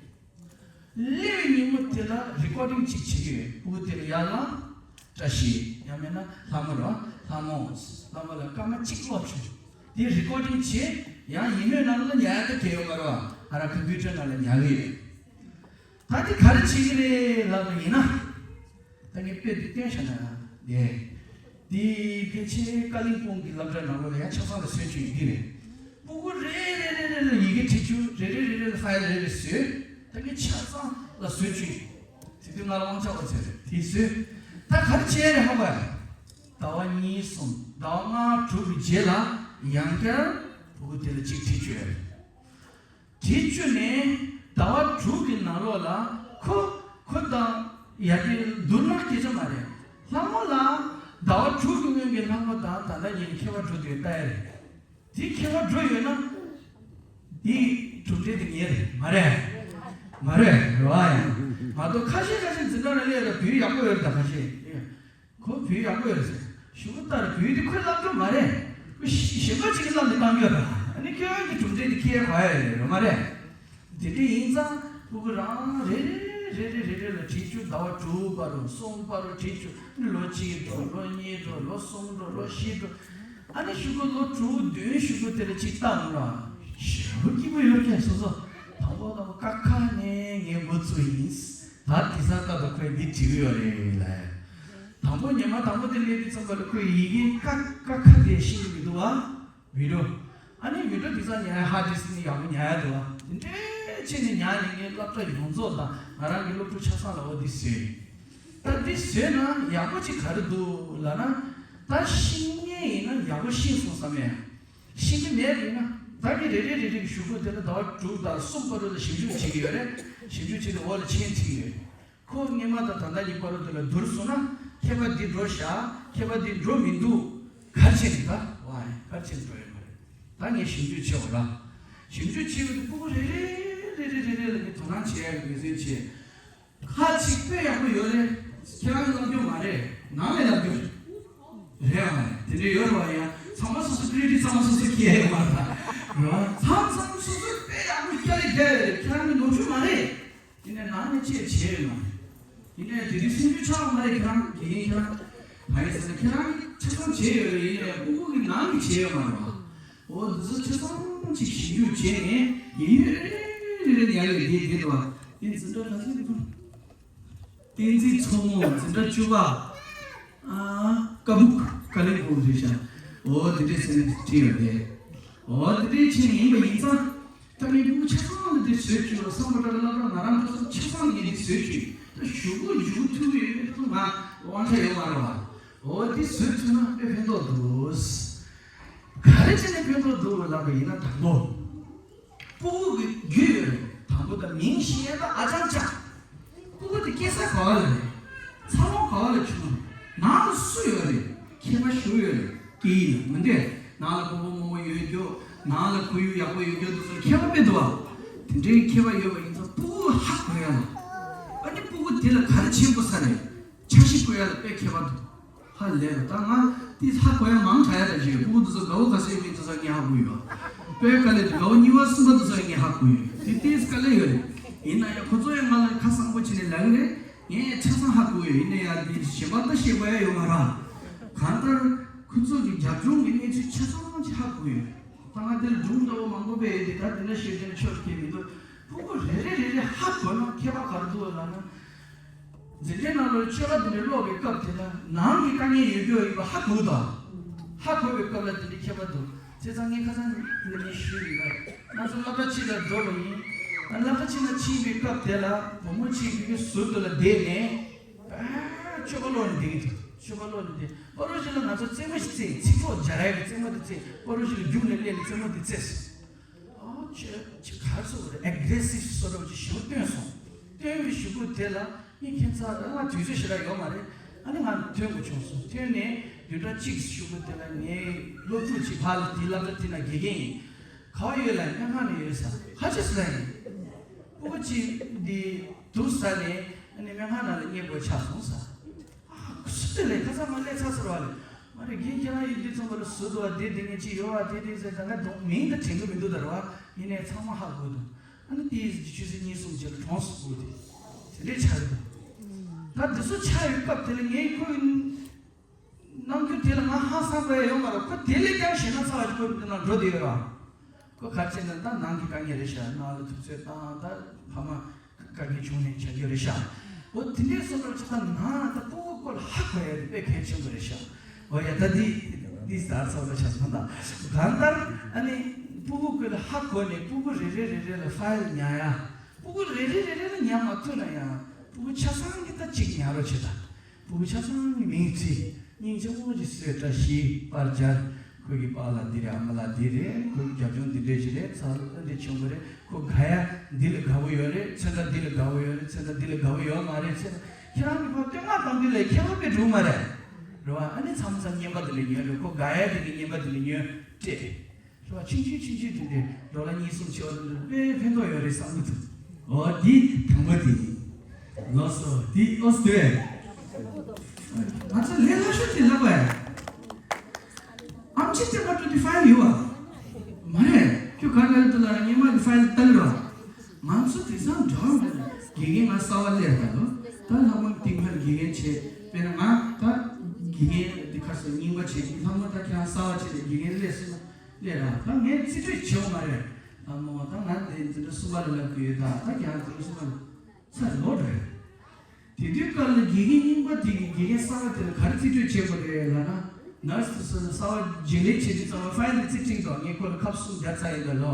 སླེབས་པའི་ཉིན་མོ་དེ་ལ་རི་ཀོར་ཌིང་གཅིག་བྱེད་ཀྱི་ཡོད། སྤུ་གུ་དེ་ལ་ཡར་ལངས། བཀྲ་ཤིས་ཡང་མིན་ན་ལྷ་མོ་རེད་བ། ལྷ་མོ། ལྷ་མོ་ལ་སྐར་མ་གཅིག་ཀློག་བྱུང་། དེ་རི་ཀོར་ཌིང་བྱེད། ཡང་ཡིན་མོད་ནང་ལ་ཉར་ཡག་གི་ཡོད་མ་རེད་བ། ང་རང་ཀམ་པུ་ཊར་ནང་ལ་ཉར་གི་ཡོད། ད་དེ་ག་རེ་བྱེད་ཀྱི་རེད་ལབ་པ་ཡིན་ན། ད་ངས་དཔེ་འདི་བསྟན་བཞག་ན་ཡང་བདེ། འདི་ཕལ་ཆེར་ཀ་ལིམ་པོང་གི་སློབ་གྲྭ་ནང་ལོགས་ལ་ཡང་ཆ་ཚང་ལ་བཟོས་བཅུག་ཡིན་འདི་རེད། སྤུ་གུ་རེ་རེ་རེ་རེ་ལ་ཡི་གེ་བྲིས་བཅུག་རེ་རེ་རེ་རེ་ལ་ཕ་ཡིལ་རེ་རེ་བཟོས། ད་ངས་ཆ་ཚང་ལ་བཟོས་བཅུག་དེ་དུས་ང་ལ་དབང་ཆ་བ་ཚོད་རེད་དེ་བཟོས། ད་ག་རེ་བྱས་རེད་ཧ་གོ་ཡ། ཟླ་བ་གཉིས་གསུམ་ཟླ་བ་ལྔ་དྲུག་གི་རྗེས་ལ་ཡང་བསྐྱར་སྤུ་གུ་དེ་ལ་གཅིག་བྲིས་བཅུག་ཡ་རེད། བྲིས་བཅུག་ནས་ཟླ་བ་དྲུག་གི་ནང་ལོགས་ལ་ཁོ་ཁོ་དང་ཡ་གི་བསྡུར་ན་སྐད་ཆ་མ་རེད། ལྷ་མོ་ལ་ཟླ་བ་དྲུག་གི་སྔོན་གྱི་ལྷ་མོ་དང་ད་ལྟ་ཉིན་ཁྱད་པར་འགྲོ་དུས་ལྟ་ཡ་རེད། དེ་ཁྱད་པར་འགྲོ་ཡོད་ན་དེ་གྲུབ་འབྲས་དེ་ངའི་རེད་མ་རེད། མ་རེད་རེད་བ། ཡང་མ་གཏོགས་ཁ་ཤས་ཁ་ཤས་འཛིན་གྲྭ་ལ་སླེབས་ལ་བོད་ཡག་པོ་ཡོད་རེད། ད་ཁ་ཤས། ཁོ་བོད་ཡག་པོ་ཡོད་ཟེར། གཞུག་གུ་ལྟར་བོད་དེ་ཁོས་བསླབ་རྒྱུ་མ་རེད། ཁོས་གཞན་པ་ཅིག་གིས་བསླབ་ནས་བཏང་རྒྱུ་རེད། ཨ་ནི་ཁྱོད་རང་གི་གྲུབ་འབྲས་དེ་ཁྱེད་ག་ཡ་རེད་རེད་མ་རེད། དེ་འདྲ་ཡིན་ཙང་སྤུ་གུ་རང་རེ་རེ་རེ་རེ་རེ་རེ་ལ་བྲིས་བཅུག་ཟླ་བ་དྲུག་བར་རུ་གསུམ་བར་རུ་བྲིས་བཅུག་ཨ་ནི་ལོ་གཅིག་འགྲོ་ལོ་གཉིས་འགྲོ་ལོ་གསུམ་འགྲོ་ལོ་བཞི་འགྲོ། ཨ་ནི་གཞུག་གུ་ལོ་དྲུག་བདུན་གཞུག་གུ་དེ་ལ་གཅིག་བལྟ་འོང་ར། ཞེ་པོ་སྐྱིད་པོ་ཡོད་ཀྱང་སོ་སོ་དང་པོ་དང་པོ་ཀ་ཁ་ནས་ངས་འགོ་བཙུགས་ཡིན། ད་དེང་སང་ལྟ་དུས་ཁོས་འདི་བྲིས་ཀྱི་ཡོད་རེད་ལབ། དང་པོ་ཉི་མ་དང་པོ་དེ་སླེབས་དུས་ཙམ་པ་ལ་ཁོས་ཡི་གེ་ཀ་ཀ་ཁ་དེ་ཤེས་ཀྱི་མི་འདུག་བ། བི་ཌི་ཡོ། ཨ་ནི་བི་ཌི་ཡོ་དེང་སང་ཉར་ཧར་ཌིསྐ་ནས་ཡག་པོ་ཉར་ཡ་འདུག་བ། དེ་འདྲའི་ཆེད་ནས་ཉར་ནས་ངའི་སློབ་གྲྭ་ཡོངས་རྫོགས་དང་ང་རང་གི་སློབ་ཕྲུག་ཆ་ཚང་ལ་འོ་འདི་བཟོས་ཡིན། ད་འདི་བཟོས་ན་ཡག་པོ་ཅིག་ག་རེ་འདུག་ལབ་ན། ད་ཤེས་མཁན་ཡིན་ན་ཡག་པོ་ཤེས་སོང་བསམ་ཡ། ཤེས་ཀྱི་མེད་པ་ཡིན་ན་ད་ངས་རེ་རེ་རེ་རེ་གི་གཞུག་གུ་དེ་ལ་ཟླ་བ་དྲུག་དང་གསུམ་བར་དུ་ལ་ཞིབ་འཇུག་བྱེད་ཀྱི་ཡོད་རེད། ཞིབ་འཇུག་བྱས་ཏེ་འོག་ལ་མཆན་བྲིས་ཀྱི་ཡོད། ཁོ་སྔོན་མ་དང་ད་ལྟ་གཉིས་བར་དུ་ལ་བསྡུར་སོང་ན་ཁྱད་པར་འདི་འགྲོ་བཞག་ཁྱད་པར་འདི་འགྲོ་མི་འདུག་ག་རེ་བྱས་ནས་ད་ཝའི་ག་རེ་བྱས་ནས་འགྲོ་ཡོད་མ་རེད། ད་ངས་ཞིབ་འཇུག་བྱེད་འོ་ར། ཞིབ་འཇུག་བྱེད་པའི་སྤུ་གུ་རེ་རེ་རེ་རེ་རེ་རེ་ལ་ངས་དོ་སྣང་བྱེད་ཡག་གི་འབད་བརྩོན་བྱས། ཁ་ཅིག་དཔེ་ཡག་པོ་ཡོད་རེད། ཁྱེད་རང་གིས་བསླབ་རྒྱུ་མ་རེད། ནང་ནས་བསླབ་རྒྱུ་རེད། རེད་ཨ་མ་རེད། དེ་འདྲ་ཡོད་རེད་བ། ཡང་ཚང་མ་སོ་སོ་ཀི་རེ་ཌིཊ་ཚང་མ་སོ་སོ་ཁྱེར་ཡོད་མ་རེད་ད། རེད་བ། ཚང་ཚང་སོ་སོས་དཔེ་ཡག་པོ་སྐྱ་རེ་རྒྱག་ཡོད་རེད། ཁྱེད་རང་གི་ནོར་འཁྲུལ་མ་རེད། ཡིན་ནའི་ནང་ནས་ཅི་བྱས་ཡོད་མ་རེད། ཡིན་ནའི་དེ་དུས་སེམས་ཤུགས་ཆག་མ་རེད། ཁྱེད་རང་དགེ་རྒན་ཁྱེད་རང་། གང་ཡིན་ཟེར་ན་ཁྱེད་རང་གིས་ཆ་ཚང་བྱས་ཡོད་རེད། ཡིན་ནའི་སྤུ་གུ་གི་ནང་གི་བྱས་ཡོད་མ་རེད་བ། འོ་འདི་ཚོ་ཆ་ཚང་ཅིག་ཞིབ་འཇུག་བྱས་ནས་ཡིན་ཡོད་རེ་རེ་རེ་ཡར་ཡོད་དེ་དེ་དུ་བ། དེ་འཛིན་གྲྭ་ག་ཚོད་འདུག་བསྟན་འཛིན་མཚོ་མོ་འཛིན་གྲྭ་བཅུ་པ། ཨ། ཀ་སྦུག་ཀ་ལིམ་པོང་རེད་ཤག་འོ་དེ་འདྲས་ཟེར་ནས་བྲིས་ཡོད་རེད། འོ་དེ་འདྲས་བྱས་ནས་ཡིན་པ་ཡིན་ཙང་། ད་ངས་ཕྲུ་གུ་ཆ་ཚང་ལ་འདི་བཟོས་བཅུག་ལ་བསམ་པ་འདྲ་ལ་སློབ་གྲྭ་ང་རང་འགྲོ་ས་ཆ་ཚང་ལ་ངས་འདི་བཟོས་བཅུག་ད་ཞུ་གུ་འཇུ་གུ་ཐུག་ཡོད་ཐུག་ང་དབང་ཆ་ཡོད་མ་རེད་བ། འོ་འདི་བཟོས་ཐུབ་ན་དཔེ་ཕན་ཐོགས་འདུག་ག་རེ་བྱས་ནས་ཕན་ཐོགས་འདུག་ལབ་པ་ཡིན་ན་དང་པོ། སྤུ་གུ་གི་རྒྱུས་ཡོད་རེད། དང་པོ་ད་མིང་ཤེས་ཡ་ད་ཨ་ཅང་ཅང་། སྤུ་གུ་དེ་སྐྱེས་ས་ག་བ་ལ་རེད། འཚར་ལོངས་ག་བ་ལ་བྱུང་རེད། ནང་ལ་སུ་ཡོད་རེད། ཁྱད་པར་ཞུ་ཡོད་རེད། སྐད་ཡིག་ལ་མི་འདྲ། ནང་ལ་སྤོ་བོ་རྨོ་མོ་ཡོད་རྒྱུ། ནང་ལ་ཁོར་ཡུག་ཡག་པོ་ཡོད་རྒྱུ་དེ་ཚོ་ལ་ཁྱད་པར་མེད་འདུག་བ། དེ་འདྲའི་ཁྱད་པར་ཡོད་པ་ཡིན་ཙང་སྤུ་གུ་ཧ་གོ་ཡ་ལ། ཨ་ནི་སྤུ་གུ་དེ་ལ་ག་རེ་བྱེད་དགོས་ས་རེད། འཆར་གཞི་བཀོད་ཡ་ལ་དཔེ་ཁྱད་པར་འདུག་ཧ་ལས་པ་ད་ང་དེ་ཧ་གོ་ཡ་མང་དྲགས་ཡ་ད་ཞིག་ཡོད། སྤུ་གུ་དེ་ཚོ་དགའ་བོ་ག་ཚོད་མིན་དེ་ཚོ་ངས་ཧ་གོ་ཡོད། དཔེ་དཀའ་ལས་དེ་དགའ་བོ་གཉིས་པ་གསུམ་པ་དེ་ཚོ་ངས་ཧ་གོ་ཡོད། དེ་ཏིས་དཀའ་ལས་ཡོད་རེད། ཡིན་ན་ཡང་ཁོ་ཚོ་ཡང་ང་ལ་ཁ་གསང་པོ་བྱས་ནས་ལབ་ཀྱི་རེད། ངས་ཆ་ཚང་ཧ་གོ་ཡོད། ཡིན་ན་ཡང་དེ་གཞན་པ་ད་བཤད་དགོས་ཡ་ཡོད་མ་རེད། གང་ལྟར་ཁོ་ཚོ་གི་རྒྱབ་ལྗོངས་ཀྱི་གནས་ཚུལ་ཆ་ཚང་ཅིག་ཧ་གོ་ཡོད། ད་ང་དེར་སྒྲུང་འདྲ་བོ་མང་པོ་སྤེལ་ཡོད་དེ་ད་དེ་འདྲ་བཤད་དེ་ནི་ཆོག་གི་མི་འདུག་སྤུ་གུ་རེ་རེ་རེ་རེ་ཧ་གོ་ན་ཁྱད་པར་ག་རེ་འདུག་ལབ་ན། འཛིན་གྲྭའི་ནང་ལོགས་ཆོས་པ་དེ་འདྲའི་ཀློག་པའི་སྐབས་དེ་ལ་ནང་གི་དཀའ་ངལ་ཡོད་རྒྱུ་ཡིན་པ་ཧ་གོ་དང་། ཧ་གོ་བའི་སྐབས་ལ་དེ་འདྲའི་ཁྱད་པར་འདུག་བྱས་ཙང་ངས་ཁ་སང་ལ་ངས་ཞུས་ཡིན་པ། ང་ཚོ་སློབ་གྲྭ་གཅིག་ལ་འགྲོ་བ་ཡིན། སློབ་གྲྭ་གཅིག་ལ་ཕྱིན་པའི་སྐབས་དེ་ལ་བུ་མོ་གཅིག་གི་ཟུར་དུ་ལ་བསྡད་ནས། ཨ། སྤྱོད་པ་ཀློག་ནས་བསྡད་ཀྱི་འདུག་སྤྱོད་པ་ཀློག་ནས་བསྡད། པ་རུ་ཞིག་ལ་ང་ཚོ་རྩེད་མོ་ཞིག་རྩེས། ཚིག་ཐོ་སྦྱར་ཡག་གི་རྩེད་མོ་དེ་རྩེས། པ་རུ་ཞིག་ལ་རྒྱུགས་ནས་སླེབས་ནས་རྩེད་མོ་དེ་རྩེས། ཨོ་ཅེ་ཅེ་ག་རེ་ཟེར་དགོས་རེད། ཨེག་རེ་སིབ་བཟོ་འདྲ་བོ་ཅིག་ཞེ་པོ་བཏོན་སོང་། བཏོན་པའི་གཞུག་གུ་དེ་ལ་ངས་ཁྱད་མཚར་ང་དུས་ཚོད་ཞེ་དྲག་ཡོད་མ་རེད། ཨ་ནི་ང་ཐོན་དགོས་བྱུང་སོང་། ཐོན་ནས་བདུན་ཕྲག་གཅིག་གཞུག་གུ་དེ་ལ་ངའི་སློབ་ཕྲུག་ཅིག་ཕར་ལ་དེའི་སློབ་གྲྭ་དེ་ན་དགེ་རྒན་ཡིན། ག་བ་ཡོད་ལབ། སྨན་ཁང་ནས་ཡོད་ཟེར། ཧ་ཅི་ཟེར་ཡིན། སྤུ་གུ་གཅིག་འདི་དུག་ཟ་ནས་ཨ་ནི་སྨན་ཁང་ནང་ལ་གཉེར་དགོས་ཆགས་སོང་ཟེར། ཨ་ཁུ་སུ་དེ་ལས་ཁ་སང་ང་སླེབས་ཚར་ཟེར་བ་ལས། མ་རེད། རྒན་ཁྱེད་རང་ཡིན་དུས་ཙམ་པ་ལ་ཟུར་དུ་བ་དེ་དེ་ངས་ཅི་ཡོད་བ་དེ་དེ་ཟེར་ད་ང་གདོང་མིང་དུ་དྲན་གི་མི་འདུག་ད་རེད་བ། ཡིན་ནའི་ཚང་མ་ཧ་གོ་འདུག་ཨ་ནི་དེའི་ཆུ་ཚོད་གཉིས་གསུམ་རྗེས་ལ་གྲོངས་སུ་འགྲོ་དེ་དེ་འདྲའི་ཆགས་འདུག་ད་དེ་ཚོ་ཆགས་ཡོད་སྐབས་དེ་ལ་ངས་ཁོའི་རྣམ་འགྱུར་དེ་ལ་ང་ཧང་སང་དགོས་ཡ་ཡོད་མ་རེད། ཁོ་དེ་ལས་ཀྱང་ཞེད་སྣང་ཚ་བ་ཞིག་ཁོའི་འདི་ན་འགྲོ་བསྡད་ཡོད་ར། ཁོ་ག་རེ་བྱས་ན་ད་ནང་གི་དཀའ་ངལ་རེད་ཤག་ནང་ལ་དུས་ཚོད་བཏང་ད་ཕ་མ་དཀའ་ངལ་བྱུང་ནས་བྱ་རྒྱུ་རེད་ཤག་འོ་དེ་འདྲའི་བཟོ་འདྲ་ཅིག་ད་ནང་ད་སྤུ་གུ་སྐོར་ལ་ཧ་གོ་ཡ་དེ་དཔེ་གལ་ཆེན་པོ་རེད་ཤག་འོ་ཡ་ད་འདི་འདི་ཟླ་ཚོགས་ལ་ཆ་ཚང་ད་གང་ལྟར་ཨ་ནི་སྤུ་གུ་སྐོར་ལ་ཧ་གོ་ནས་སྤུ་གུ་རེ་རེ་རེ་རེ་ལ་ཕ་ཡལ་ཉར་ཡ། སྤུ་གུ་རེ་རེ་རེ་རེ་ལ་ཉར་མ་ཐུབ་ན་ཡང་སྤུ་གུ་ཆ་ཚང་གི་ད་གཅིག་ཉར་རོགས་བྱེད་ད། སྤུ་གུ་ཆ་ཚང་གི་མིང་བྲིས། སྙིང་རྗེ་མོ་ཅིག་གསོལ་བཀྲ་ཤིས་པར་སྦྱར། ཁོ་གི་པཱ་ལགས་འདི་རེད། ཨ་མ་ལགས་འདི་རེད། ཁོ་གི་རྒྱབ་ལྗོངས་འདི་འདྲས་ཞིག་རེད། ཚ་ལོ་འདི་ཆེན་པོ་རེད། ཁོ་དགའ་ཡ་འདི་ལ་དགའ་བོ་ཡོད་རེད། ཚོན་ཁྲ་འདི་ལ་དགའ་བོ་ཡོད་རེད། ཚོན་ཁྲ་འདི་ལ་དགའ་བོ་ཡོད་མ་རེད་ཟེར། ཁྱེད་རང་གི་ཕར་བསྟོད་བསྔགས་གཏོང་དུས་ལ་ཁྱད་པར་དཔེ་འགྲོ་མ་རེད། རེད་བ། ཨ་ནི་མཚམས་མཚམས་རྔན་པ་འདི་ལ་ཉོས་རེད། ཁོ་དགའ་ཡ་འདི་གི་རྔན་པ་འདི་ལ་ཉོས་སྤྲད། རེད་བ། ཆུང་ཆུང་ཆུང་ཆུང་དེ་འདྲའི་ཌོ་ལར་གཉིས་གསུམ་བྱེད་པ་དེ་འདྲ་དཔེ་ཕན་ཐོགས་ཡོད་རེད་བསམ་གྱི་འདུག་འོ་འདི་དང་པོ་དེ་ཡིན། ལགས་སོ། འདི་ཨོ་སི་ཏྲེ་ལི་ཡ། ང་ཚོ་ལས་སླ་ཤོས་དེ་ལབ་པ་ཡ། ཨམ་ཆི་ལྟེ་བ་ཏུ་དེ་ཕ་ཡལ་ཡོད་བ། མ་རེད། ཁྱོད་ག་ལ་ལ་ལ་ཉི་མ་གི་ཕ་ཡལ་ལྟ་གི་རོགས། ང་ཚོ་དེང་སང་འདྲ་བ་མེད་ལ་དགེ་རྒན་ང་གསར་བ་སླེབས་པ་ལོ། ད་ལྷག་དབང་གཏིང་ཕ་དགེ་རྒན་བྱས་དཔེར་ན་ང་ད་དགེ་རྒན་དེ་ཁ་སང་རྙིང་པ་བྱས་ལྷག་དབང་ད་ཁྱེད་རང་གསར་བ་བྱས་ཏེ་དགེ་རྒན་སླེབས་སོང་། ལས་ར་ད་ངས་རྩིས་སྤྲོད་བྱེད་འོང་མ་རེད། ཨ་མོ་ད་ང་དེ་འཛིན་གྲྭ་གསུམ་པ་ལ་ལབ་གི་ཡོད། ད་ད་རྒྱང་འཛིན་གྲྭ་གསུམ་པ་ལ་ཚར་ལོ་རེད། དེ་དུས་སྐབས་ལ་དགེ་རྒན་རྙིང་པ་དེ་གིས་དགེ་རྒན་གསར་པ་དེ་ལ་ག་རེ་རྩིས་སྤྲོད་བྱེད་དགོས་རེད་ལབ་ན། ནར་སི་དེ་ཚོ་གསར་པ་བརྗེ་ལེན་བྱེད་དུས་ཙམ་པ་ཕ་ཡལ་དེ་རྩིས་སྤྲད་དང་ངས་ཁོ་ལ་ཁབ་གསུམ་བརྒྱབ་ཚར་ཡིན་ད་ལོ།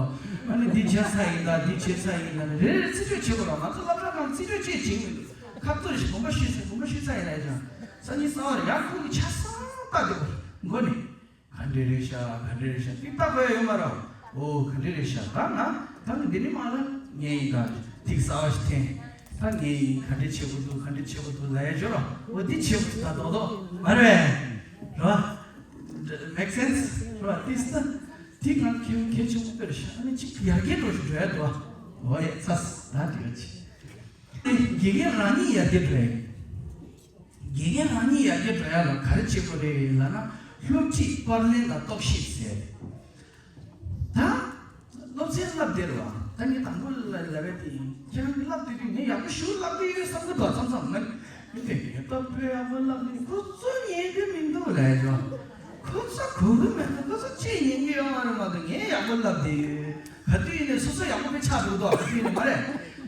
ཨ་ནི་འདི་བརྒྱབ་ཚར་ཡིན་ད་འདི་བྱས་ཚར་ཡིན་ད་རེ་རེ་རྩིས་སྤྲོད་བྱེད་དགོས་ར། ང་ཚོ་སློབ་གྲྭ་ནང་རྩིས་སྤྲོད་བྱེད་བྱེད་མི་འདུག་ཁབ་ཏུ་རེ་ཞིག་གོམ་པ་ཤུས་ཚེ་གོམ་པ་ཤུས་ཚར་ཡིན་ལ་ཡ་ཅང་སང་ཉིན་གསར་པ་རེད། ཡང་ཁོ་གི་ཆ་ཚང་ལྟ་དེ་གོ་མགོ་ནས། ག་འདྲ་རེད་ཤག་ག་འདྲ་རེད་ཤག་ཏིག་ཏག་གོ་ཡ་ཡོད་མ་རེད། འོ་ག་འདྲ་རེད་ཤག་ད་ང་ད་ནི་འདི་ནི་མ་ལ་ངས་ཡིན་ད་ཏིག་གསར་བ་ཞིག་འཐེན། ད་ངས་ཡིན་ག་འདྲ་བྱེད་དགོས་འདུག་ག་འདྲ་བྱེད་དགོས་འདུག་ལབ་ཡ་ཅོ་ར། འོ་འདི་བྱེད་དགོས་འདུག་ད་རྡོག་རྡོག་མ་རེད་པས། རེད་པ། Make sense རེད་པ། ཏིག་ཏག་འདི་ང་གལ་གལ་ཆེན་པོ་དཔེ་རེད་ཤག་ཨ་ནི་གཅིག་ཡར་རྒྱས་འགྲོ་ཞིག་འགྲོ་ཡ་འདུག་འོ་ཡ་ཚ་ད་འདི་ག་ཅི་དགེ་རྒན་རང་ཉིད་ཡར་རྒྱས་འགྲོ་ཡ་ཡིན། དགེ་རྒན་རང་ཉིད་ཡར་རྒྱས་འགྲོ་ཡ་ལ་ག་རེ་བྱེད་དགོས་རེད་ལབ་ན། སློབ་ཁྲིད་པར་ལེན་དང་རྟོག་ཞིབ་ཟེར། ད་སློབ་ཚན་བསླབ་བསྡད་རེད་པ། ད་ངས་དང་པོ་ལ་ལབ་པ་དེ་ཡིན། ཁྱེད་རང་གིས་བསླབ་བསྡད་དུས་ངས་ཡག་པོ་ཞེ་པོ་བསླབ་བསྡད་ཡོད་བསམ་གི་འདུག་མཚམས་མཚམས་ང་མི་དེ་ངས་ད་དཔེ་ཡག་པོ་བསླབ་བསྡད། ཁོ་ཚོ་ཉན་གི་མི་འདུག་ལབ་ཡ་ཅོ། ཁོ་ཚོ་གོ་གི་མི་འདུག་ཁོ་ཚོ་ཅིག་ཉན་གི་ཡོད་མ་རེད་མ་གཏོགས་ངས་ཡག་པོ་བསླབ་བསྡད་ཡོད། ག་དུས་ཡིན་ནའི་སོ་སོ་ཡག་པོ་དཔེ་ཆགས་འགྲོ་འདུག་ག་དུས་ཡིན་ནའི་མ་རེད།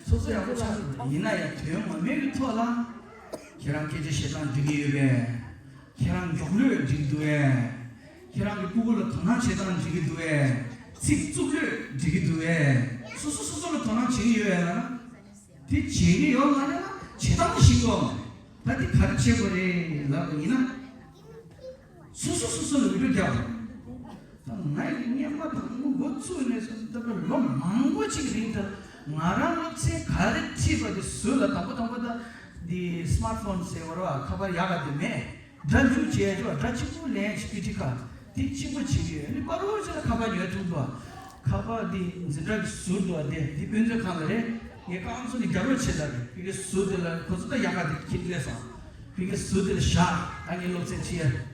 སོ་སོ་ཡག་པོ་ཆགས་འགྲོ་ཡིན་ན་ཡང་དོན་ངོ་མའི་གི་ཐོག་ལ། ཁྱེད་རང་སྐད་ཆ་བཤད་སྟངས་འགྲིག་གི་ཡོད་པས། ཁྱེད་རང་མགྱོགས་ལོས་འགྲིག་གི་འདུག་གས། ཁྱེད་རང་གི་སྤུ་གུ་ལ་དོ་སྣང་བྱེད་སྟངས་འགྲིག་གི་འདུག་གས། ཚིག་རྩུབ་ལོས་འགྲིག་གི་འདུག་གས། སོ་སོ་སོ་སོ་ལ་དོ་སྣང་བྱེད་ཀྱི་ཡོད་པས་ལ། དེ་བྱེད་ཀྱི་ཡོད་མ་རེད་ལ་བྱེད་སྟངས་ཤེས་ཀྱི་ཡོད་མ་རེད། ད་དེ་ག་རེ་བྱེད་དགོས་རེད་ལབ་པ་ཡིན་ན། སོ་སོ་སོ་སོ་ལ་འུད་སྒྲོག་རྒྱག་དགོས། ད་ང་ཡི་སྔོན་མ་དང་པོ་འགོ་བཙུགས་ནས་བཟུང་ད་ལྟ་ལོ་མང་པོ་ཅིག་རིང་དུ་ང་རང་སློབ་ཚན་ག་རེ་ཁྲིད་པ་དེ་ཟུར་ལ་དང་པོ་དང་པོ་ད་འདི་སི་མཱར་ཕོན་ཟེར་བ་རེད་པ། ཁ་པར་ཡག་ག་དེ་མེད། སྒྲ་འཇུག་བྱས་ཆོག་སྒྲ་གཅིག་པུ་ལེན་ཅིག་པི་ཊི་ཁ་དེ་གཅིག་པུ་བྱེད་ཀྱི་ཡོད། ཨ་ནི་པ་རོ་ཅིག་ལ་ཁ་པར་ཉོས་ཐུབ་འདུག་ཁ་པར་འདི་འཛིན་གྲྭ་གི་ཟུར་དུ་བ་དེ་འདི་དཔེ་མཛོད་ཁང་ལ་རེད། ངས་རྐང་བཙུགས་ནས་རྒྱབ་ལོག་བྱེད་ད་རེད། ཕ་གི་ཟུར་དེ་ལ་ཁོ་ཚོ་ད་ཡག་ག་དེ་ཁྱེར་སླེབས་སོང་། ཕ་གི་ཟུར་དེ་ལ་བཞག་ད་ངས་སློབ་ཚན་ཁྲིད་ཡ།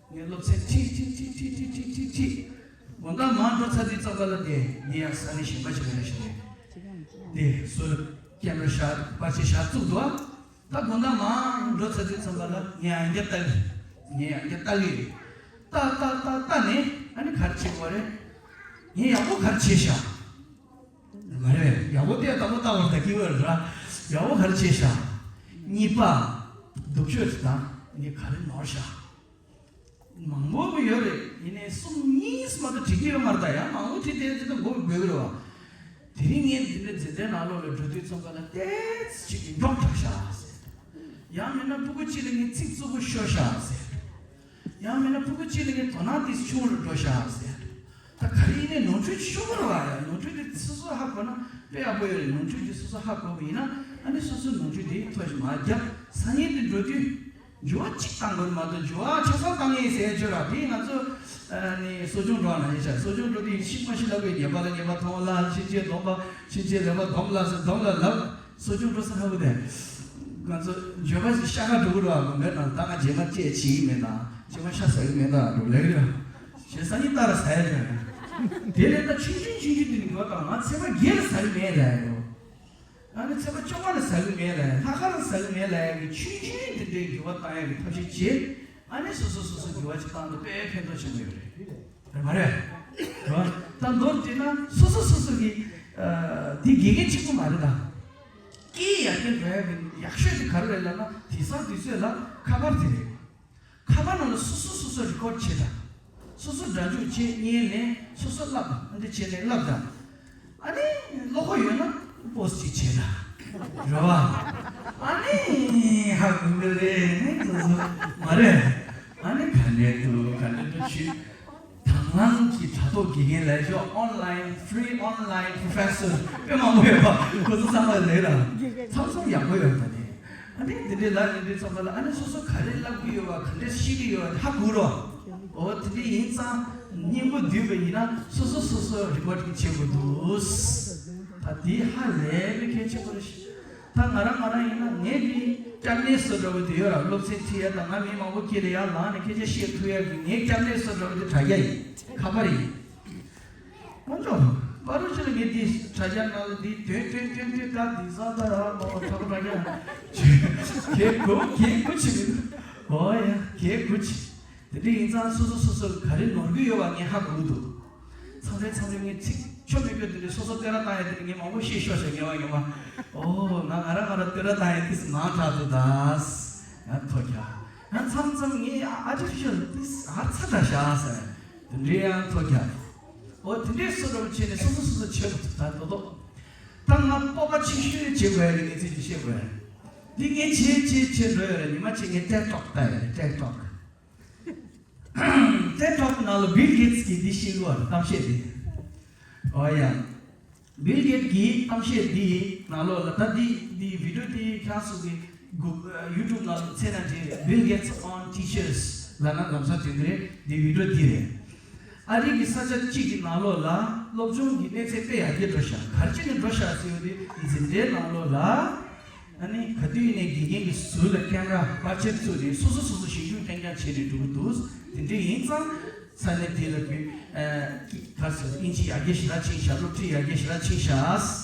ངས་སློབ་ཚན་ཁྲིད་ཁྲིད་ཁྲིད་ཁྲིད་ཁྲིད་ཁྲིད་ཁྲིད་ཁྲིད། དགོང་དག་མར་འགྲོ་ཚར་དུས་ཙམ་པ་ལ་དེ་ངས་ཡང་ས་གནས་གཞན་པ་ཞིག་ལ་ཞིག་རེད། དེ་སུ་ལ་ཀེམ་ར་ཤར་པར་ཆས་ཤར་བཙུགས་འདུག་ད་དགོང་དག་མར་འགྲོ་ཚར་དུས་ཙམ་པ་ལ་ངས་ཡང་བསྐྱར་ལྟ་གི་རེད། ངས་ཡང་བསྐྱར་ལྟ་གི་རེད། ལྟ་ལྟ་ལྟ་ལྟ་ནས་ཨ་ནི་ག་རེ་བྱེད་དགོས་རེད། ངས་ཡག་པོ་ག་རེ་བྱས་ཤག་མ་རེད། ཡག་པོ་དེ་དང་པོ་ལྟ་བར་ད་གི་བར་ར། ཡག་པོ་ག་རེ་བྱས་ཤག་གཉིས་པ། སྡུག་ཤོས་དེ་དང་ངས་ག་རེ་ནོར་ཤག་མང་པོ་ཡོད་རེད། ཡིན་ནའི་གསུམ་གཉིས་མ་གཏོགས་བྲིས་ཀྱི་ཡོད་མ་རེད། ད་ཡང་མང་པོ་བྲིས་ཏེ་ཅི་ད་མགོ་སྦས་ཀྱི་རེད་བ། དེ་རིང་ངས་འདི་འདྲའི་འཛིན་གྲྭའི་ནང་ལོགས་ལ་འགྲོ་དུས་ཙམ་པ་ལ་ཏོག་ཙམ་ཅིག་མགྱོགས་དྲགས་ཤག་ཟེར། ཡང་མིན་ན་སྤུ་གུ་གཅིག་ལ་ངས་ཚིག་རྩུབ་པོ་ཤོར་ཤག་ཟེར། ཡང་མིན་ན་སྤུ་གུ་གཅིག་ལ་ངས་དོ་སྣང་ཏོག་ཙམ་ཆུང་རུ་འགྲོ་ཤག་ཟེར། ད་ག་རེ་ཡིན་ནའི་ནོར་འཁྲུལ་ཤོར་གི་རེད་བ། ཡ་ནོར་འཁྲུལ་དེ་སོ་སོ་ཧ་གོ་ན་དཔེ་ཡག་པོ་ཡོད་རེད། ནོར་འཁྲུལ་དེ་སོ་སོ་ཧ་གོ་གི་ཡིན་ན་ཨ་ནི་སོ་སོའི་ནོར་འཁྲུལ་དེ་ཐོ་ཞིག་མར་བརྒྱབ། སང་ཉིན་དེ་འགྲོ་དུས། འགྱུར་བ་གཅིག་བཏང་དགོས་མ་གཏོགས་འགྱུར་བ་ཆ་ཚང་བཏང་ངེས་ཟེར་ཆོས་ར། དེ་ང་ཚོ་ཨ་ནི་གསོ་སྦྱོང་འགྲོ་བ་ན་ཡིན་ཤག་གསོ་སྦྱོང་འགྲོ་དུས་ཤི་མ་ཤི་ལབ་པའི་ཉེས་པ་ལ་ཉེས་པ་མཐོང་ལ་ཕྱིན་ཆད་སྡོམ་པ་ཕྱིན་ཆད་ལེགས་པ་སྡོམ་ལ་ཟེར་སྡོམ་ལ་ལབ། གསོ་སྦྱོང་འགྲོ་ས་ཧ་གོ་དེ། ང་ཚོ་འགྱོད་པ་ཞིག་ཤ་ཁ་འགྲོ་གི་ར་མེད་ན་ད་ང་རྗེས་མ་བཅད་བྱེད་ཀྱི་མེད་ད། ཚེས་པ་ཤ་ཟ་གི་མེད་ད་འགྲོ་ལེགས་རེད། ཞེས་སང་ཉིན་ལྟར་ཟ་ཡ་རེད། དེ་ལས་ད་ཆུང་ཆུང་ཆུང་ཆུང་དེ་ནི་འགྲོ་དང་ང་ཚེས་པ་བརྒྱད་ལ་ཟ་གི་མེད་ལ་ཡ་འགྲོ། ཨ་ནི་ཚེས་པ་བཅོ་ལྔ་ལ་ཟ་གི་མེད་ལ་ཡ་ལྷག་དཀར་ལ་ཟ་གི་མེད་ལ་ཡ་གི་ཆུང་ཆུང་དེ་འདྲའི་འགྱུར་བ་བཏང་ཡ་གི་ཐབས་ཤེས་བྱེད། ཨ་ནི་སོ་སོ་སོ་སོ་འགྱུར་བ་ཅིག་བཏང་དུས་དཔེ་ཕན་ཐོགས་ཆེན་པོ་ཡོད་རེད། རེད་མ་རེད། རོ། ད་མདོར་བསྡུས་ན་སོ་སོ་སོ་སོ་གི་ཨ་འདི་དགེ་རྒན་གཅིག་པུ་མ་རེད་ད། སྐད་ཡར་རྒྱས་འགྲོ་ཡ་གི་ཡག་ཤོས་དེ་ག་རེ་རེད་ལབ་ན་དེང་སང་དུས་ཚོད་ལ་ཁ་པར་དེ་རེད། ཁ་པར་ནང་ལ་སོ་སོ་སོ་སོ་རི་ཀོཌ་བྱེད་དང་། སོ་སོ་སྒྲ་འཇུག་བྱེད་བརྙན་ལེན་སོ་སོ་བསླབ་དང་ཨ་འདི་བྱེད་ནས་བསླབ་དང་། ཨ་ནི་བློ་ཁོག་ཡོད་ན་པོ་སི་ཊི་ཅིག་བྱེད་དང་། རེད་བ། ཨ་ནི་ཧ་གོ་གི་རེད་ནི་སོ་སོ་མ་རེད། ཨ་ནི་ག་འདྲས་འདུག་ག་འདྲས་འདུག་ཞུས། དང་བླངས་ཀྱི་དྲ་ཐོག་དགེ་རྒན་ལས་ཤོག online free online professor དཔེ་མང་པོ་ཡོད་པ་ཁོ་ཚོ་ཚང་མ་ལས་ར་ཚང་ཚང་ཡག་པོ་ཡོད་པ་ནི། ཨ་ནི་འདི་འདྲའི་ལ་འདི་འདྲའི་ཚོགས་པ་ལ་ཨ་ནི་སོ་སོ་ག་རེ་བསླབ་ཀྱི་ཡོད་བ་ག་འདྲས་ཤེས་ཀྱི་ཡོད་བ་ཧ་གོ་རོགས། འོ་དེ་འདྲའི་ཡིན་ཙང་སྙིང་པོ་བསྡུས་པ་ཡིན་ན་སོ་སོ་སོ་སོ་རི་པོ་ཊིང་བྱེད་དགོས་འདུག་ད་དེ་ཧ་ལས་པའི་གལ་ཆེན་པོ་རེད་ཤག་ད་ང་རང་ང་རང་ཡིན་ན་ངའི་མི་སྐྱབས་གནས་སུ་འགྲོ་བ་དེ་ཡོད་ར་སློབ་ཚན་ཁྲིད་ཡ་དང་ང་མི་མང་པོ་ཁྱེད་ལ་ཡར་ལངས་ནས་སྐད་ཆ་བཤད་ཐུབ་ཡ་གི་ངའི་སྐྱབས་གནས་སུ་འགྲོ་བ་དེ་དྲ་རྒྱ་ཡིན་ཁ་པར་ཡིན། དཀོན་མཆོག་པ་རུ་ཅི་ལ་ངས་འདི་དྲ་རྒྱ་ནང་ལ་འདི་དོན་དོན་དོན་དོན་ཀ་འདི་ས་ད་ར་མ་བ་ཁ་པར་ར་རྒྱ་གེ་གོ་གེ་གོ་ཆི་མི་འདུག་ཨོ་ཡ་གེ་གོ་ཆི། དེ་འདྲ་ཡིན་ཙང་སོ་སོ་སོ་སོར་ག་རེ་ནོར་གྱི་ཡོད་པ་ངས་ཧ་གོ་གི་འདུག་མཚམས་རེ་མཚམས་རེ་ངས་ཚིག་ཆོ་མེད་སྐྱོ་དེ་འདྲ་སོ་སོ་བསྟོད་ར་བཏང་ཡ་དེ་འདྲ་ངས་མང་པོ་ཤེས་ཤོར་ཤག་ངེས་པ་ངེས་པ། ཨོ་ང་ང་ར་ང་ར་བསྟོད་ར་བཏང་ཡ་དེ་མང་དྲགས་འདུག་ད་ཡང་ཐོ་རྒྱག་ཡང་མཚམས་མཚམས་ངས་ཨ་ཊི་ཕི་ཤལ་དེ་ཨ་ཚ་དྲགས་ཤག་ཟེར་དེ་འདྲའི་ཡང་ཐོ་རྒྱག་ཨོ་དེ་འདྲའི་སོ་འདྲ་བོ་བྱས་ནས་སོ་སོ་སོ་སོ་བྱེད་དགོས་འདུག་ད་དོ་དོ། ད་ང་སྤོབས་པ་ཆེ་ཤོས་བྱེད་དགོས་ཡ་རེད་ངས་ཚིག་ཅིག་བཤད་དགོས་ཡ་རེད། འདི་ངས་བྱེད་བྱེད་བྱེད་འགྲོ་ཡ་རེད་ཉི་མ་གཅིག་ངས་ཊེཌ་ཊོག་ལྟ་ཡ་རེད་ཊེཌ་ཊོག་ཊེཌ་ཊོག་ནང་ལ་བིལ་གེ་ཊི་སི་གིས་འདི་བཤད་ཀྱི་ཡོད་རེད་གཏམ་བཤད་འདི། ཨོ་ཡ། བིལ་གེ་ཊི་གིས་གཏམ་བཤད་འདི་ནང་ལོགས་ལ་ད་འདི་འདི་བི་ཌིའོ་འདི་ཁྱེད་རང་ཚོ་གི་གུ- ཡུ་ཊུབ་ནང་ལ་འཚོལ་ན་འགྲིག་རེད། Bill Gates on Teachers ལབ་ན་ལམ་སང་ཐོན་གྱི་རེད། འདི་བི་ཌིའོ་འདི་རེད། ཨ་རི་གི་ས་ཆ་གཅིག་གི་ནང་ལོགས་ལ་སློབ་སྦྱོང་གི་གནས་ཚད་དཔེ་ཡར་རྒྱས་འགྲོ་ཤག་ག་རེ་བྱས་ནས་འགྲོ་ཤག་ཟེར་བ་དེ་འཛིན་གྲྭའི་ནང་ལོགས་ལ། ཨ་ནི་ག་དུས་ཡིན་ནའི་དགེ་རྒན་གྱིས་ཟུར་ལ་ཀེམ་ར་པར་ཆས་བཙུགས་ནས་སོ་སོ་སོ་སོ་ཞིབ་འཇུག་རྐྱང་རྐྱང་བྱས་ནས་འགྲོ་གི་འདུག་དེ་འདྲ་ཡིན་ཙང་ས་གནས་དེ་ལ་བོད་ཨ་ག་ཟེར་དབྱིན་ཇི་ཡར་རྒྱས་ཞེ་དྲག་ཕྱིན་ཤག་སློབ་ཁྲིད་ཡར་རྒྱས་ཞེ་དྲག་ཕྱིན་ཤག་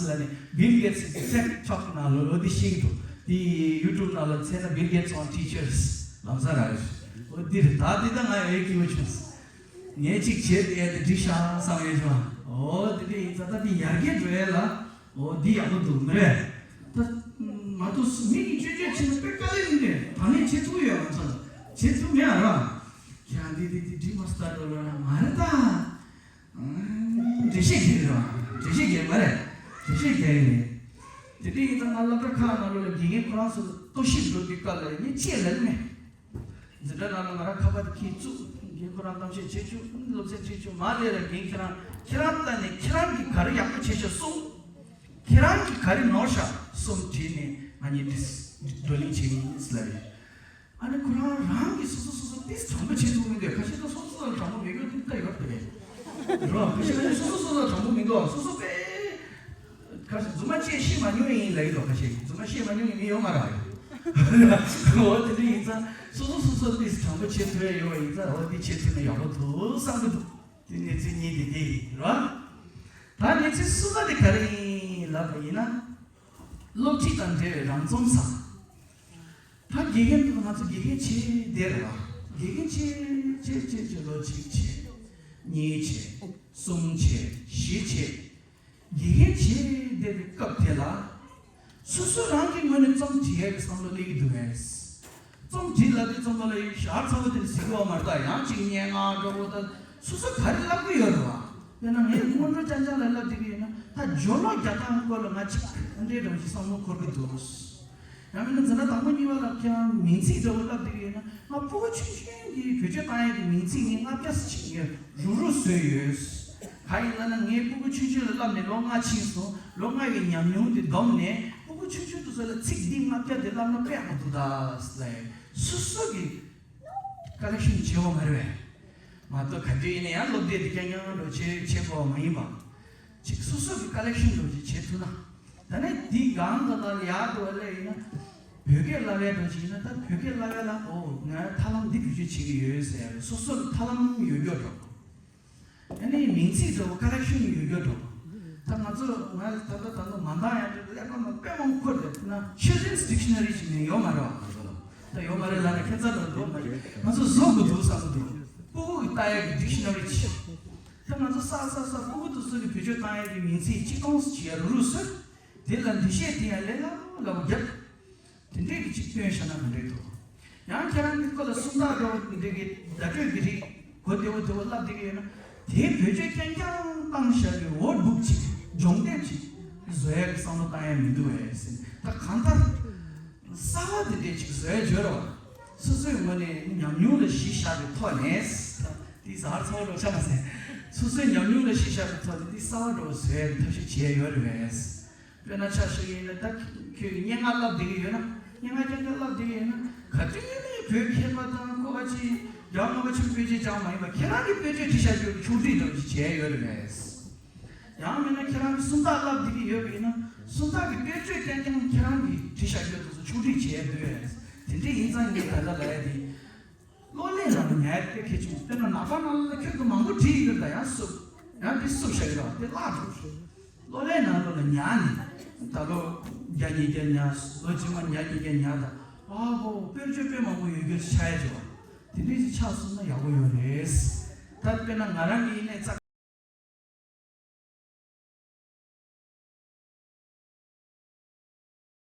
ཟེར་ལབ་ནས་བིལ་གེ་ཊི་སི་གི་ཊེཌ་ཊོག་ནང་ལོགས་ལ་འོ་དེ་བཤད་ཀྱི་འདུག་དེ་ཡུ་ཊུབ་ནང་ལ་འཚོལ་ན་Bill Gates on Teachers ལམ་སང་རག་གི་རེད། འོ་འདི་རེད། ད་འདི་ད་ང་ཡོད་ཀྱི་ཡོད་བྱུང་། ངས་གཅིག་བྱས་ཏེ་ཨེ་དེ་འགྲིག་ཤག་བསམ་ཡོད་བྱུང་། འོ་དེ་འདྲ་ཡིན་ཙང་ད་འདི་ཡར་རྒྱས་འགྲོ་ཡས་ལ། འོ་འདི་ཡག་པོ་འདུག་མ་རེད། ད་མ་གཏོགས་མི་གིས་སྐྱོན་བརྗོད་བྱས་ན་དཔེ་དཀའ་ལས་མི་འདུག་ད་ནས་བྱེད་ཐུབ་ཡོད་ང་ཚོ་ལ་བྱེད་ཐུབ་མེད་ཨ་ར། ཁྱེད་རང་འདི་འདི་འདི་འགྲིག་མ་སོང་ད་འགྲོ་ལ་ར་མ་རེད་ད། འགྲེལ་བཤད་རྒྱག་གི་རེད་བ། འགྲེལ་བཤད་རྒྱག་མ་རེད། འགྲེལ་བཤད་རྒྱག་གི་རེད། དེ་འདྲ་ཡིན་ཙང་ང་སློབ་གྲྭ་ཁག་ནང་ལོགས་ལ་དགེ་རྒན་ཁོ་རང་ཚོ་ལ་རྟོག་ཞིབ་འགྲོ་དུས་སྐབས་ལ་ངས་ཅི་ཡང་ལབ་མེད། འཛིན་གྲྭ་ནང་ལ་ང་རང་ཁ་པར་དེ་ཁྱེར་བཙུགས་རྒན་ཁོ་རང་གཏམ་བཤད་བྱེད་བཅུག་སློབ་ཚན་ཁྲིད་བཅུག་མ་ལས་ར་རྒན་ཁྱེད་རང་ཁྱེད་རང་ལྟ་ནས་ཁྱེད་རང་གིས་ག་རེ་ཡག་པོ་བྱས་ཤག་གསུངས། ཁྱེད་རང་གིས་ག་རེ་ནོར་ཤག་གསུངས་དྲིས་ནས་ང་གཉིས་བགྲོ་གླེང་བྱེད་ཀྱི་ཡིན་ཟེར་ལབ་རེད། ཨ་ནི་ཁོ་རང་རང་གིས་སོ་སོ་སོ་སོ་ཏིས་དྲང་པོ་བྱེད་ཐུབ་མི་འདུག་ཁ་ཤས་ད་སོ་སོ་ལ་དྲང་པོ་མི་དགོས་དེ་ལྟ་ཡོད་རེད། རོ་ཁ་ཤས་ཁ་ཤས་སོ་སོ་སོ་ལ་དྲང་པོ་མི་འདུག་སོ་སོ་པས། ཁ་ཤས་རྫུན་མ་བཤད་ཤེས་མ་མྱོང་ཡིན་ལབ་ཀྱི་འདུག་ཁ་ཤས་རྫུན་མ་བཤད་མ་མྱོང་ཡིན་མི་ཡོད་མ་རེད། འོ་དེ་འདྲ་ཡིན་ཙང་སོ་སོ་སོ་སོ་ཏིས་དྲང་པོ་བྱེད་ཐུབ་ཡ་ཡོད་པ་ཡིན་ཙང་འོ་འདི་བྱེད་ཐུབ་ན་ཡག་པོ་འདུག་བསམ་གྱི་འདུག་དེ་གནས་ཚུལ་གཉིས་དེ་དེ་ཡིན་རོ། ད་གནས་ཚུལ་གསུམ་པ་དེ་ག་རེ་ཡིན་ལབ་པ་ཡིན་ན། སློབ་ཁྲིད་དང་འབྲེལ་བའི་རང་རྩོམ་ཟེར། ད་དགེ་རྒན་དེ་ང་ཚོ་དགེ་རྒན་བྱས་བསྡད་རེད་བ། དགེ་རྒན་བྱས་བྱས་བྱས་བྱས་ལོ་གཅིག་བྱས། གཉིས་བྱས། གསུམ་བྱས། བཞི་བྱས། དགེ་རྒན་བྱས་བསྡད་པའི་སྐབས་དེ་ལ། སོ་སོ་རང་གི་ངོས་ནས་རྩོམ་བྲིས་ཡས་ཀྱི་བསམ་བློ་སླེབས་ཀྱི་འདུག་གས། རྩོམ་བྲིས་ལབ་དུས་ཙམ་པ་ལ་ཡིན་ཞར་ཚ་བོ་དེ་འདྲ་ཟེར་གི་ཡོད་མ་རེད་ད། ཡང་གཅིག་སྙན་ངག་འདྲ་བོ་ད་སོ་སོ་ག་རེ་ལབ་ཀྱི་ཡོད་རེད་བ། དཔེར་ན་ངས་སྔོན་འགྲོ་རྐྱང་རྐྱང་ལ་ལབ་བསྡད་ཀྱི་ཡོད་ན་ད་སྦྱོར་ཀློག་རྒྱག་སྟངས་སྐོར་ལ་ང་གཅིག་འདྲའི་འདྲ་བོ་ཞིག་བསམ་བློ་འཁོར་གྱི་འདུག་ཡང་མིན་ན་འཛིན་གྲྭ་དང་པོ་གཉིས་པ་ལ་ཁྱེད་རང་མིང་ཚིག་འདྲ་བོ་ལབ་བསྡད་ཀྱི་ཡོད་ན་ང་ཕྲུ་གུ་ཆུང་ཆུང་གི་བེད་སྤྱོད་བཏང་ཡས་ཀྱི་མིང་ཚིག་ངས་ལྔ་བརྒྱ་ཙམ་ཞིག་ངས་རུག་རུག་བཟོས་ཡོད། གང་ཡིན་ལབ་ན་ངས་ཕྲུ་གུ་ཆུང་ཆུང་ལ་བསླབས་ནས་ལོ་ལྔ་ཕྱིན་སོང་། ལོ་ལྔ་ཡི་ཉམས་མྱོང་དེ་བསྡོམས་ནས་ཕྲུ་གུ་ཆུང་ཆུང་དེ་ཚོ་ལ་ཚིག་འདི་ལྔ་བརྒྱ་དེ་བསླབ་ན་དཔེ་ཡག་པོ་འདུག་ད་ཟེར་སོ་སོ་གི་ཀ་ལེག་ཤན་བྱེད་དགོས་མ་རེད་པས། མ་གཏོགས་ག་དུས་ཡིན་ན་ཡང་སློབ་དེབ་དེ་རྐྱང་རྐྱང་འགྲོ་བྱེད་བྱེད་དགོས་པ་མ་ཡིན་པ། ཅིག་སོ་སོ་གི་ཀ་ལེག་ཤན་འགྲོ་བྱེད་བྱེད་ཐུབ་ན། ད་ནས་འདི་གང་ག་ལ་ཡག་འགྲོ་བ་ལས་ཡིན་ན། བོད་སྐད་བསླབ་ཡས་འདྲ་ཅིག་ཡིན་ན། ད་བོད་སྐད་བསླབ་ཡས་ལ་ཨོ་ང་ཐབས་ལམ་འདི་བེད་སྤྱོད་བྱེད་ཀྱི་ཡོད་ཟེར་ཡ་རེད། སོ་སོར་ཐབས་ལམ་ཡོད་རྒྱུ་འདྲ། ཨ་ནི་མིང་ཚིག་འདྲ་པོ་ཀ་རེག་ཤན་ཡོད་རྒྱུ་འདྲ། ད་ང་ཚོ་ང་ད་ལྟ་ད་ལྟ་མ་འདང་ཡ་འདྲ་ཀླད་པ་ནང་དཔེ་མང་པོ་འཁོར་ཏེ་ན། Children's Dictionary ཅིག་ནི་ཡོད་མ་རེད་བ། ང་ཚོ་ལ་ད་ཡོད་མ་རེད་ལབ་ན་ཁྱད་མཚར་འདྲ་འདུག་མ་རེད། ང་ཚོ་བཟོ་དགོས་འདུག་བསམ་གྱི་འདུག་སྤུ་གུ་གི་ལྟ་ཡ་གི་dictionary ཅིག་ད་ང་ཚོ་ས་ས་ས་སྤུ་གུ་དེ་ཚོ་གི་བེད་སྤྱོད་བཏང་ཡ་གི་མིང་ཚིག་གཅིག་སྟོང་ཙམ་ཅིག་ཡར་རུ་བཟོས། དེ་ལ་འགྲེལ་བཤད་དེ་ཡང་ལས་སླ་པོ་རྒྱབ། དེ་འདྲས་ཀྱི་ཅིག་སྟོན་བཞག་ན་ག་འདྲས་འདུག་ཡང་ཁྱེད་རང་གི་ཁོ་ལ་སུམ་རྟགས་འདྲ་པོ་འདི་འདྲས་ཀྱི་བརྡ་སྤྲོད་ཀྱི་རིགས་གོ་བདེ་བོ་བདེ་བོ་བསླབ་བསྡད་ཀྱི་ཡོད་ན། དེའི་བེད་སྤྱོད་རྐྱང་རྐྱང་བཏང་བཞག་གི་word book ཅིག་སྦྱོང་དེབ་ཅིག་བཟོ་ཡ་གི་བསམ་བློ་བཏང་ཡ་མི་འདུག་བས་ཟེར། ད་གང་ལྟར་གསར་པ་དེ་འདྲས་ཅིག་བཟོ་ཡ་བརྗོད་རོགས། སོ་སོའི་ངོས་ནས་ཉམས་མྱོང་ལ་གཞི་བཞག་པའི་ཐོག་ནས། ད་འདི་གཟའ་ཚ་བོ་རོགས་ཆ་མ་ཟད། སོ་སོའི་ཉམས་མྱོང་ལ་གཞི་བཞག་པའི་ཐོག་ནས་འདི་གསར་པ་འདྲ་པོ་བཟོ་ཡ་གི་ཐབས་ཤེས་བྱས་ཡོད་རེད་བས། དཔེར་ན་ཆ་བཞག་ཡིན་ན། ད་ཁྱོད་ཀྱིས་སྙན་ངག་བསླབ་བསྡད་ཀྱི་ཡོད་ན། སྙན་ངག་རྐྱང་རྐྱང་བསླབ་བསྡད་ཀྱི་ཡོད་ན། ག་དུས་ནས་བོད་མཁས་པ་དང་ཁོ་པ་ཅིག་རྒྱ་དམར་པོ་ཆེན་པོའི་དཔེ་ཆ་སྦྱངས་མ་ཡིན་པ། ཁྱེད་རང་གིས་དཔེ་ཆ་བྲིས་བཞག་རྒྱུ་གི་ཕྱོགས་སྒྲིག་འདྲ་པོ་ཞིག་བྱས་ཡོད་རེད་པས། ཡང་མིན་ན་ཁྱེད་རང་གིས་སུམ་རྟགས་བསླབ་བསྡད་ཀྱི་ཡོད་པ་ཡིན་ན། སུམ་རྟགས་ཀྱི་དཔེར་བརྗོད་རྐྱང་རྐྱང་ཁྱེད་རང་གིས་བྲིས་བཞག་རྒྱུ་དེ་ཚོ་ཕྱོགས་སྒྲིག་བྱས་འདུག་པས། དེ་འདྲ་ཡིན་ཙང་ངས་ད་ལྟ་ལབ་ཡ་དེ། གློག་ཀླད་ནང་ལ་ཉར་ཡ་དེ་གལ་ཆེན་པོ། དཔེར་ན་ནག་པང་ནང་ལ་ཁྱོད་ཀྱིས་མང་པོ་བྲིས་ཡོད་ད། ཡང་བསུབ། ཡང་དེ་བསུབ་བཞག་ཡོད་པ་དེ་བརླག་འགྲོ། གློག་ཀླད་ནང་ལོགས་ལ་ཉར་ནས། ད་ལོ་བརྒྱ་ཉིས་བརྒྱ་ཉར། ལོ་རྗེས་མ་ཉར་ཉིས་བརྒྱ་ཉར་ད། ཨ་ཧོ། དཔེར་བརྗོད་དཔེ་མང་པོ་ཡོད་རྒྱུ་ཆགས་ཡ་ཅིག་བ། དེ་འདྲས་ཅིག་ཆགས་སོང་ན་ཡག་པོ་ཡོད་རེད། ད་དཔེར་ན་ང་རང་གི་ཡིན་ནའི་རྩ།